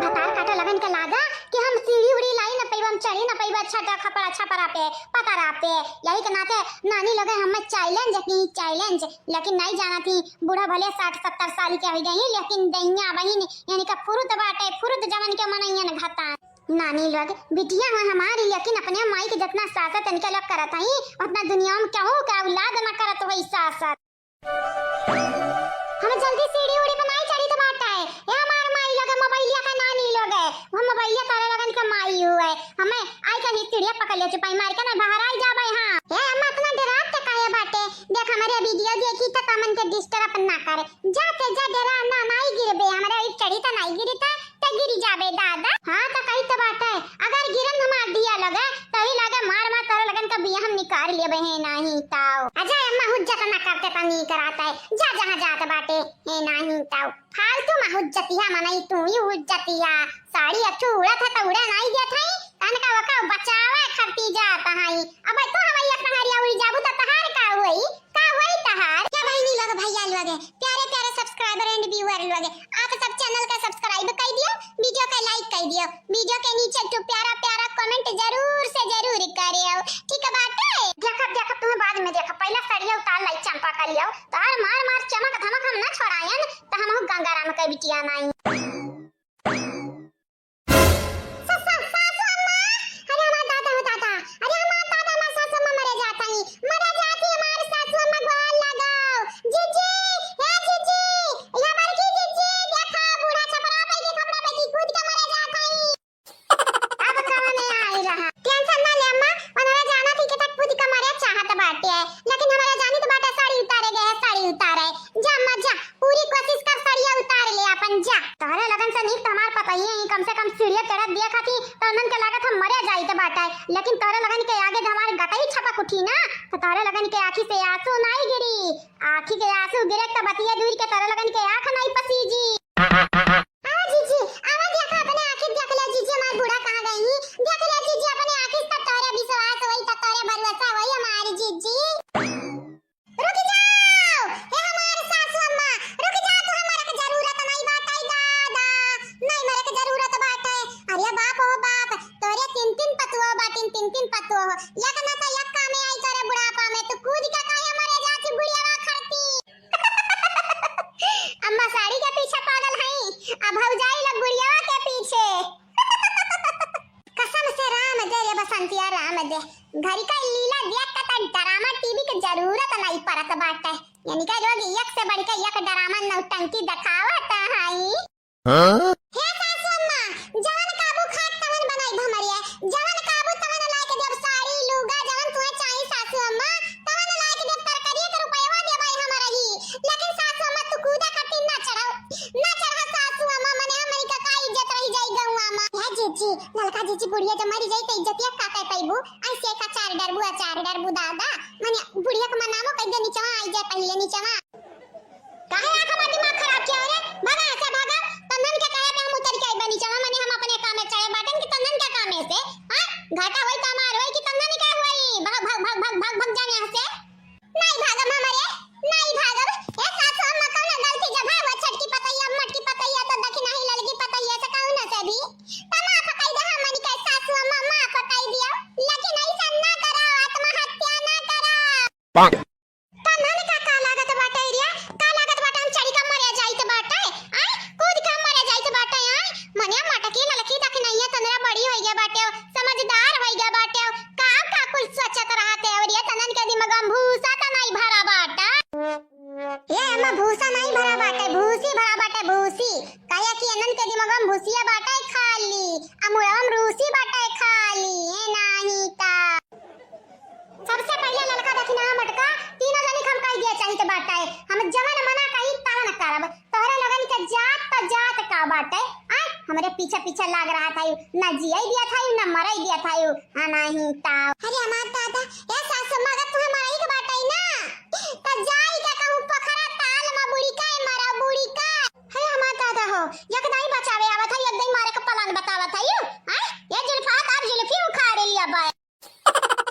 भतार काटे लगन के लागा कि हम सीढ़ी उड़ी लाई न पइबा, हम चढ़ी न पइबा, अच्छा तो खपड़ा छपरा पे, पतरा पे। यही के नाते नानी लोग हमें चैलेंज की चैलेंज, लेकिन नहीं जानत ही बूढ़ा भले साठ सत्तर साल के हो गई, लेकिन दहिया बहिन यानी का फुरुत बाटे, फुरुत जवन के मनैयन घता। नानी लोग बिटिया हो हमारी, लेकिन अपने माई के जितना सासत इनके लोग करत हई, उतना दुनिया में केहू के औलाद ना करत होई सासत। हमें जल्दी सीढ़ी उड़ी बनाई चढ़ी तो बात है। ए हमार माई लोग, मोबाइलिया का नानी लोग है, वो मोबाइलिया तारे लगन के माई हुए। हमें आई का नहीं सीढ़िया पकड़ ले चुपाई मार के ना बाहर आई जाबे। हाँ, ए अम्मा इतना डरात ते काहे बाटे? देख हमरे वीडियो देखी तो तमन के डिस्टर्ब ना करे। जा ते जा, डरा ना, नाई गिरबे, हमरा ई चढ़ी त नाई गिरी त, त गिरी जाबे दादा। हाँ, त कही त बात है, अगर गिरन हमार दिया लगे, तभी लगे मार मार तोरे लगन का बिया हम निकाल लेबे है, नाही ताऊ। अजय अम्मा हुज्जत ना करते त नी कराता है, जा जहाँ जात बाटे, है नाही ताऊ। फालतू में हुज्जतिया मनई तू ही हुज्जतिया, साड़ी अच्छू उड़त है त उड़े नाई देत है, तनका वका बचावे खरती जात है। अब तू हवाई एक नहरिया उड़ी जाबू त तहार का हुई? का होई तहार? क्या बहिनी लोग, भैया लोग, प्यारे प्यारे subscriber and viewer लोग, आप सब channel का subscribe कर दियो, video का like कर दियो, video के नीचे एक ठो प्यारा प्यारा comment जरूर से जरूर करियो, ठीक बाटे? देखब देखब तुम्हें बाद में देखब, पहला सड़िया उतार लाई चंपा का लियो, तहार मार मार चमक धमक हम ना छोड़ायन, त हम गंगाराम के बिटिया नाई। सा-, सा-, सासू अम्मा, अरे हमार दादा हो दादा, अरे हमार दादा, हमार सासू अम्मा मरे जात हई, मरे जात ही हमार सासू अम्मा, गोड़ लगाओ। जीजी, ए जीजी, ए हमार की जीजी, देखा बूढ़ा छपरा पे की खपड़ा पे की कूद के मरे जात हई। अब कौन आई रहा? Tension ना ले अम्मा, उन्होंने जाना थी कि तक कूद के मरे चाहत बाटे, लेकिन हमारे जानी तो बाटे साड़ी उतारे गए, साड़ी उतारे। जा अम्मा जा, पूरी कोशिश कर सड़िया उतार ले आपन, जा। तोहरे लगन से नीक त हमार पतइये ही, कम से कम सीढ़िया चढ़त दिया खाती त उन्हन के लागत हम मरे जाइत बाटे, लेकिन तोहरे लगन के आगे त हमार गटई छपक उठी ना, त तोहरे लगन के आँखी से आंसू नाई गिरी। आँखी के आंसू गिरे त बतिया दूर के तोहरे लगन के आँख नाई पसीजी। आवा जीजी, आवा बात बाटे, यानी कि लोग एक से बढ़ के एक ड्रामा नौटंकी देखावत हई। हाँ? हे सासू अम्मा, जवन काबू खात तवन बनाई भमरिया, जवन काबू तवन लाइके देब साड़ी, लुगा, जवन तुहे चाही सासू अम्मा, तवन लाइके देब, तरकारी के रुपयवा देबै हमरा ही। लेकिन सासू अम्मा तू कूदा खातिर ना चढ़ाओ, ना चढ़ा सासू अम्मा, मने हमरी का का इज्जत रही जाई गौवा में। हे जीजी, ललका जीजी बुढ़िया जब मरी जाई त इज्जतिया का कह पैबू? ऐसे का चार डरबू, आ चार डरबू दादा, मने बुढ़िया के मनामो कह दे नीचवा आई जाए पहिले नीचवा। काहे आँख हमार दिमाग खराब किया हो रे? भागा यहाँ से, भागा। तन्नन के कहे पे हम उतर के आई बनी, चला मने हम अपने काम में चले बाटन कि तन्नन के काम में से, हाँ? घाटा होई त हमार होई कि तन्नन के होई? भाग, भाग, भाग, भाग, भाग, भाग जान यहाँ से। नहीं भागब हमरे, नहीं भागब। ए सासू अम्मा कौनो गलती जब है वो छटकी पतैया, मटकी पतैया तो दखी नहीं ललकी पतैया से कौनो से भी। त माफ कई दे हमनी के सासू अम्मा, माफ कई दियो। लेकिन ऐसा ना करो, आत्महत्या ना करो। तन्हन का, का लागत बाटे रे? का लागत बाटे हम चढ़ी का मरे जाइत बाटे? आय, कूद के मरे जाइत बाटे, आय? मने मटकी ललकी दखिनैया तनरा बड़ी होई गया बाटे, समझदार होई गया बाटे। का, का कुल सोचत रहत है अवरिया तनन के दिमाग में भूसा त नहीं भरा बाटा? ये अम्मा भूसा नहीं भरा बाटे, भूसी भरा बाटे, भूसी। काहे कि एनन के दिमाग में भूसिया बाटे खाली, आ मुड़वा में रूसी बाटे खाली, ए नाही ता। सबसे पहिले ललका दखिनहा मटका तीनों जनी के हम कह दिया चाहित बाटे। हम जवन मना कही तवन करब। तोहरे लोगन के जात त जात का बाटे? आय, हमरे पीछे पीछे लाग रहा था यू, ना जिये दिया था यू, ना मरे दिया था यू। हाँ, नाही ता। अरे हमार दादा, ए सासू, मगर तुहे मरई के बाटे ना, त जाई के कहूँ पोखरा ताल में बुड़ी का मरा, बुड़ी का। हे हमार दादा हो, एक दाई बचावे आवत है, एक दाई मारे के plan बतावत है यू। आय, ये जुल्फा तार जुल्फी उखाड़ लिया बा।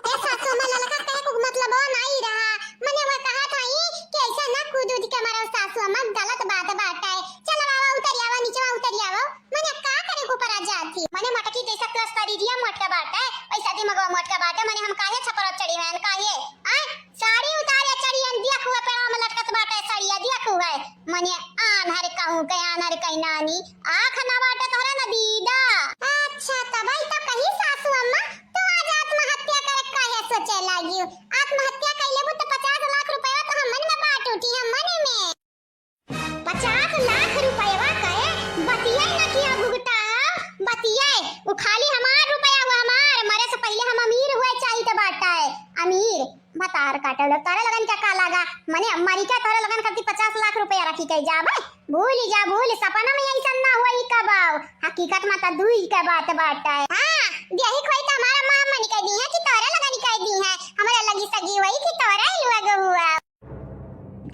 ए सासू, हमार ललका कहे को मतलब वो नहीं रहा। मने वो कहा था ई कि ऐसा ना कूद उद के मारो सासू, हमार गलत बात बाटे। चल बाबा, उतरी आवा, नीचवा उतरी आवा। मने का करे को परा जाती? मने मटकी जैसा तोर शरीरिया मोटका बाटे, वैसा दिमागवा मोटका बाटे। मने हम काहे छपरा चढ़ी हैं, काहे? आय, साड़ी उतारे चढ़ी हैं, दिया खुआ पेड़वा में लटकत बाटे साड़िया, दिया खुआ। मने आन्हर कहूँ के, आन्हर कहीं नानी, आँख ना बाटे तोहरा ना दीदा। अच्छा, तबई तो कही सासू अम्मा, तू आज आत्महत्या करे काहे सोचे लागियो? आत्महत्या कई लेबू तो पचास लाख रुपया तो हमन में बाँट उठी, हमन में। पचास लाख रुपया कहे बतिये न किया भुगता है, बतिये। उ खाली हमार रुपया हुआ, हमार, मरे से पहिले हम अमीर हुए चाहित बाटे, अमीर। भतार काटे लोग, तोहरे लोगन के का लागा? मने मरी के तोहरे लोगन खातिर पचास लाख रुपया रखी के जाबे? भूल जा, भूल, सपना में ऐसन ना होई कबाऊ। हकीकत में त दुई के बात बाटे। हाँ, यही खोई त हमारा माँ मनी कह दी है कि तोहरे लोगन कह दी है, हमारे लगी सगी हुई कि तोहरे ही लोग हुआ।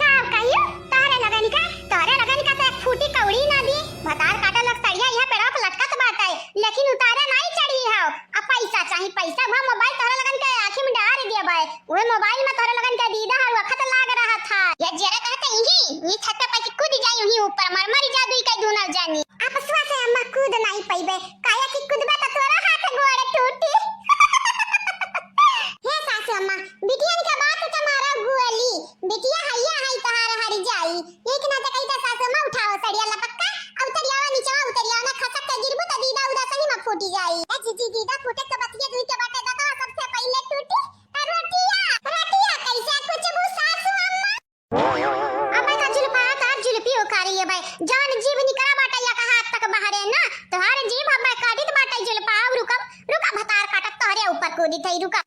का कहियो? तोहरे लोगन का, तोहरे लोगन का तो एक फूटी कौड़ी ना दी। भतार काटे लोग सड़िया यहाँ पे रोक लटकत बाटे, लेकिन उतारे नहीं चढ़ी हो। अब पैसा चाही, पैसा हुआ मोबाइल तोहरे लोगन के आँखी में डार दिया बाय। उहे मोबाइल में तोहरे लोगन के दीदा हर वक्त लाग रहा था। ये जरा कहते ही, ये छत पे कूद जाई, उही ऊपर मर मर जा दुई के दूना जानी। आपसवा से अम्मा कूद नहीं पइबे, काहे कि कूदबे त तोरा हाथ गोड़ टूटी। हे सासू अम्मा, बिटियन के बात त मारा गुअली, बिटिया हैया है तहार हर जाई। एक ना त कही त सासू अम्मा उठाओ सड़िया लपक्का, उतरियावा नीचवा उतरियावा ना खसक के गिरबू त दीदा उदा सही में फूटी जाई। ए जीजी दीदा फूटे के बतिया दुई के बाटे दतवा सबसे पहिले टूटी। रोटिया, रोटिया कैसे कुचबू सासू अम्मा? अबे का जुल्फा, तार जुल्फी उखाड़ लिए भाई। जौन जीभ निकरा बाटे या कहा तक बहरे ना, तोहार जीभ अबे काटित बाटे जुल्फा। अब रुका, रुका भतार काटत तोहरे ऊपर कूदी थई, रुका।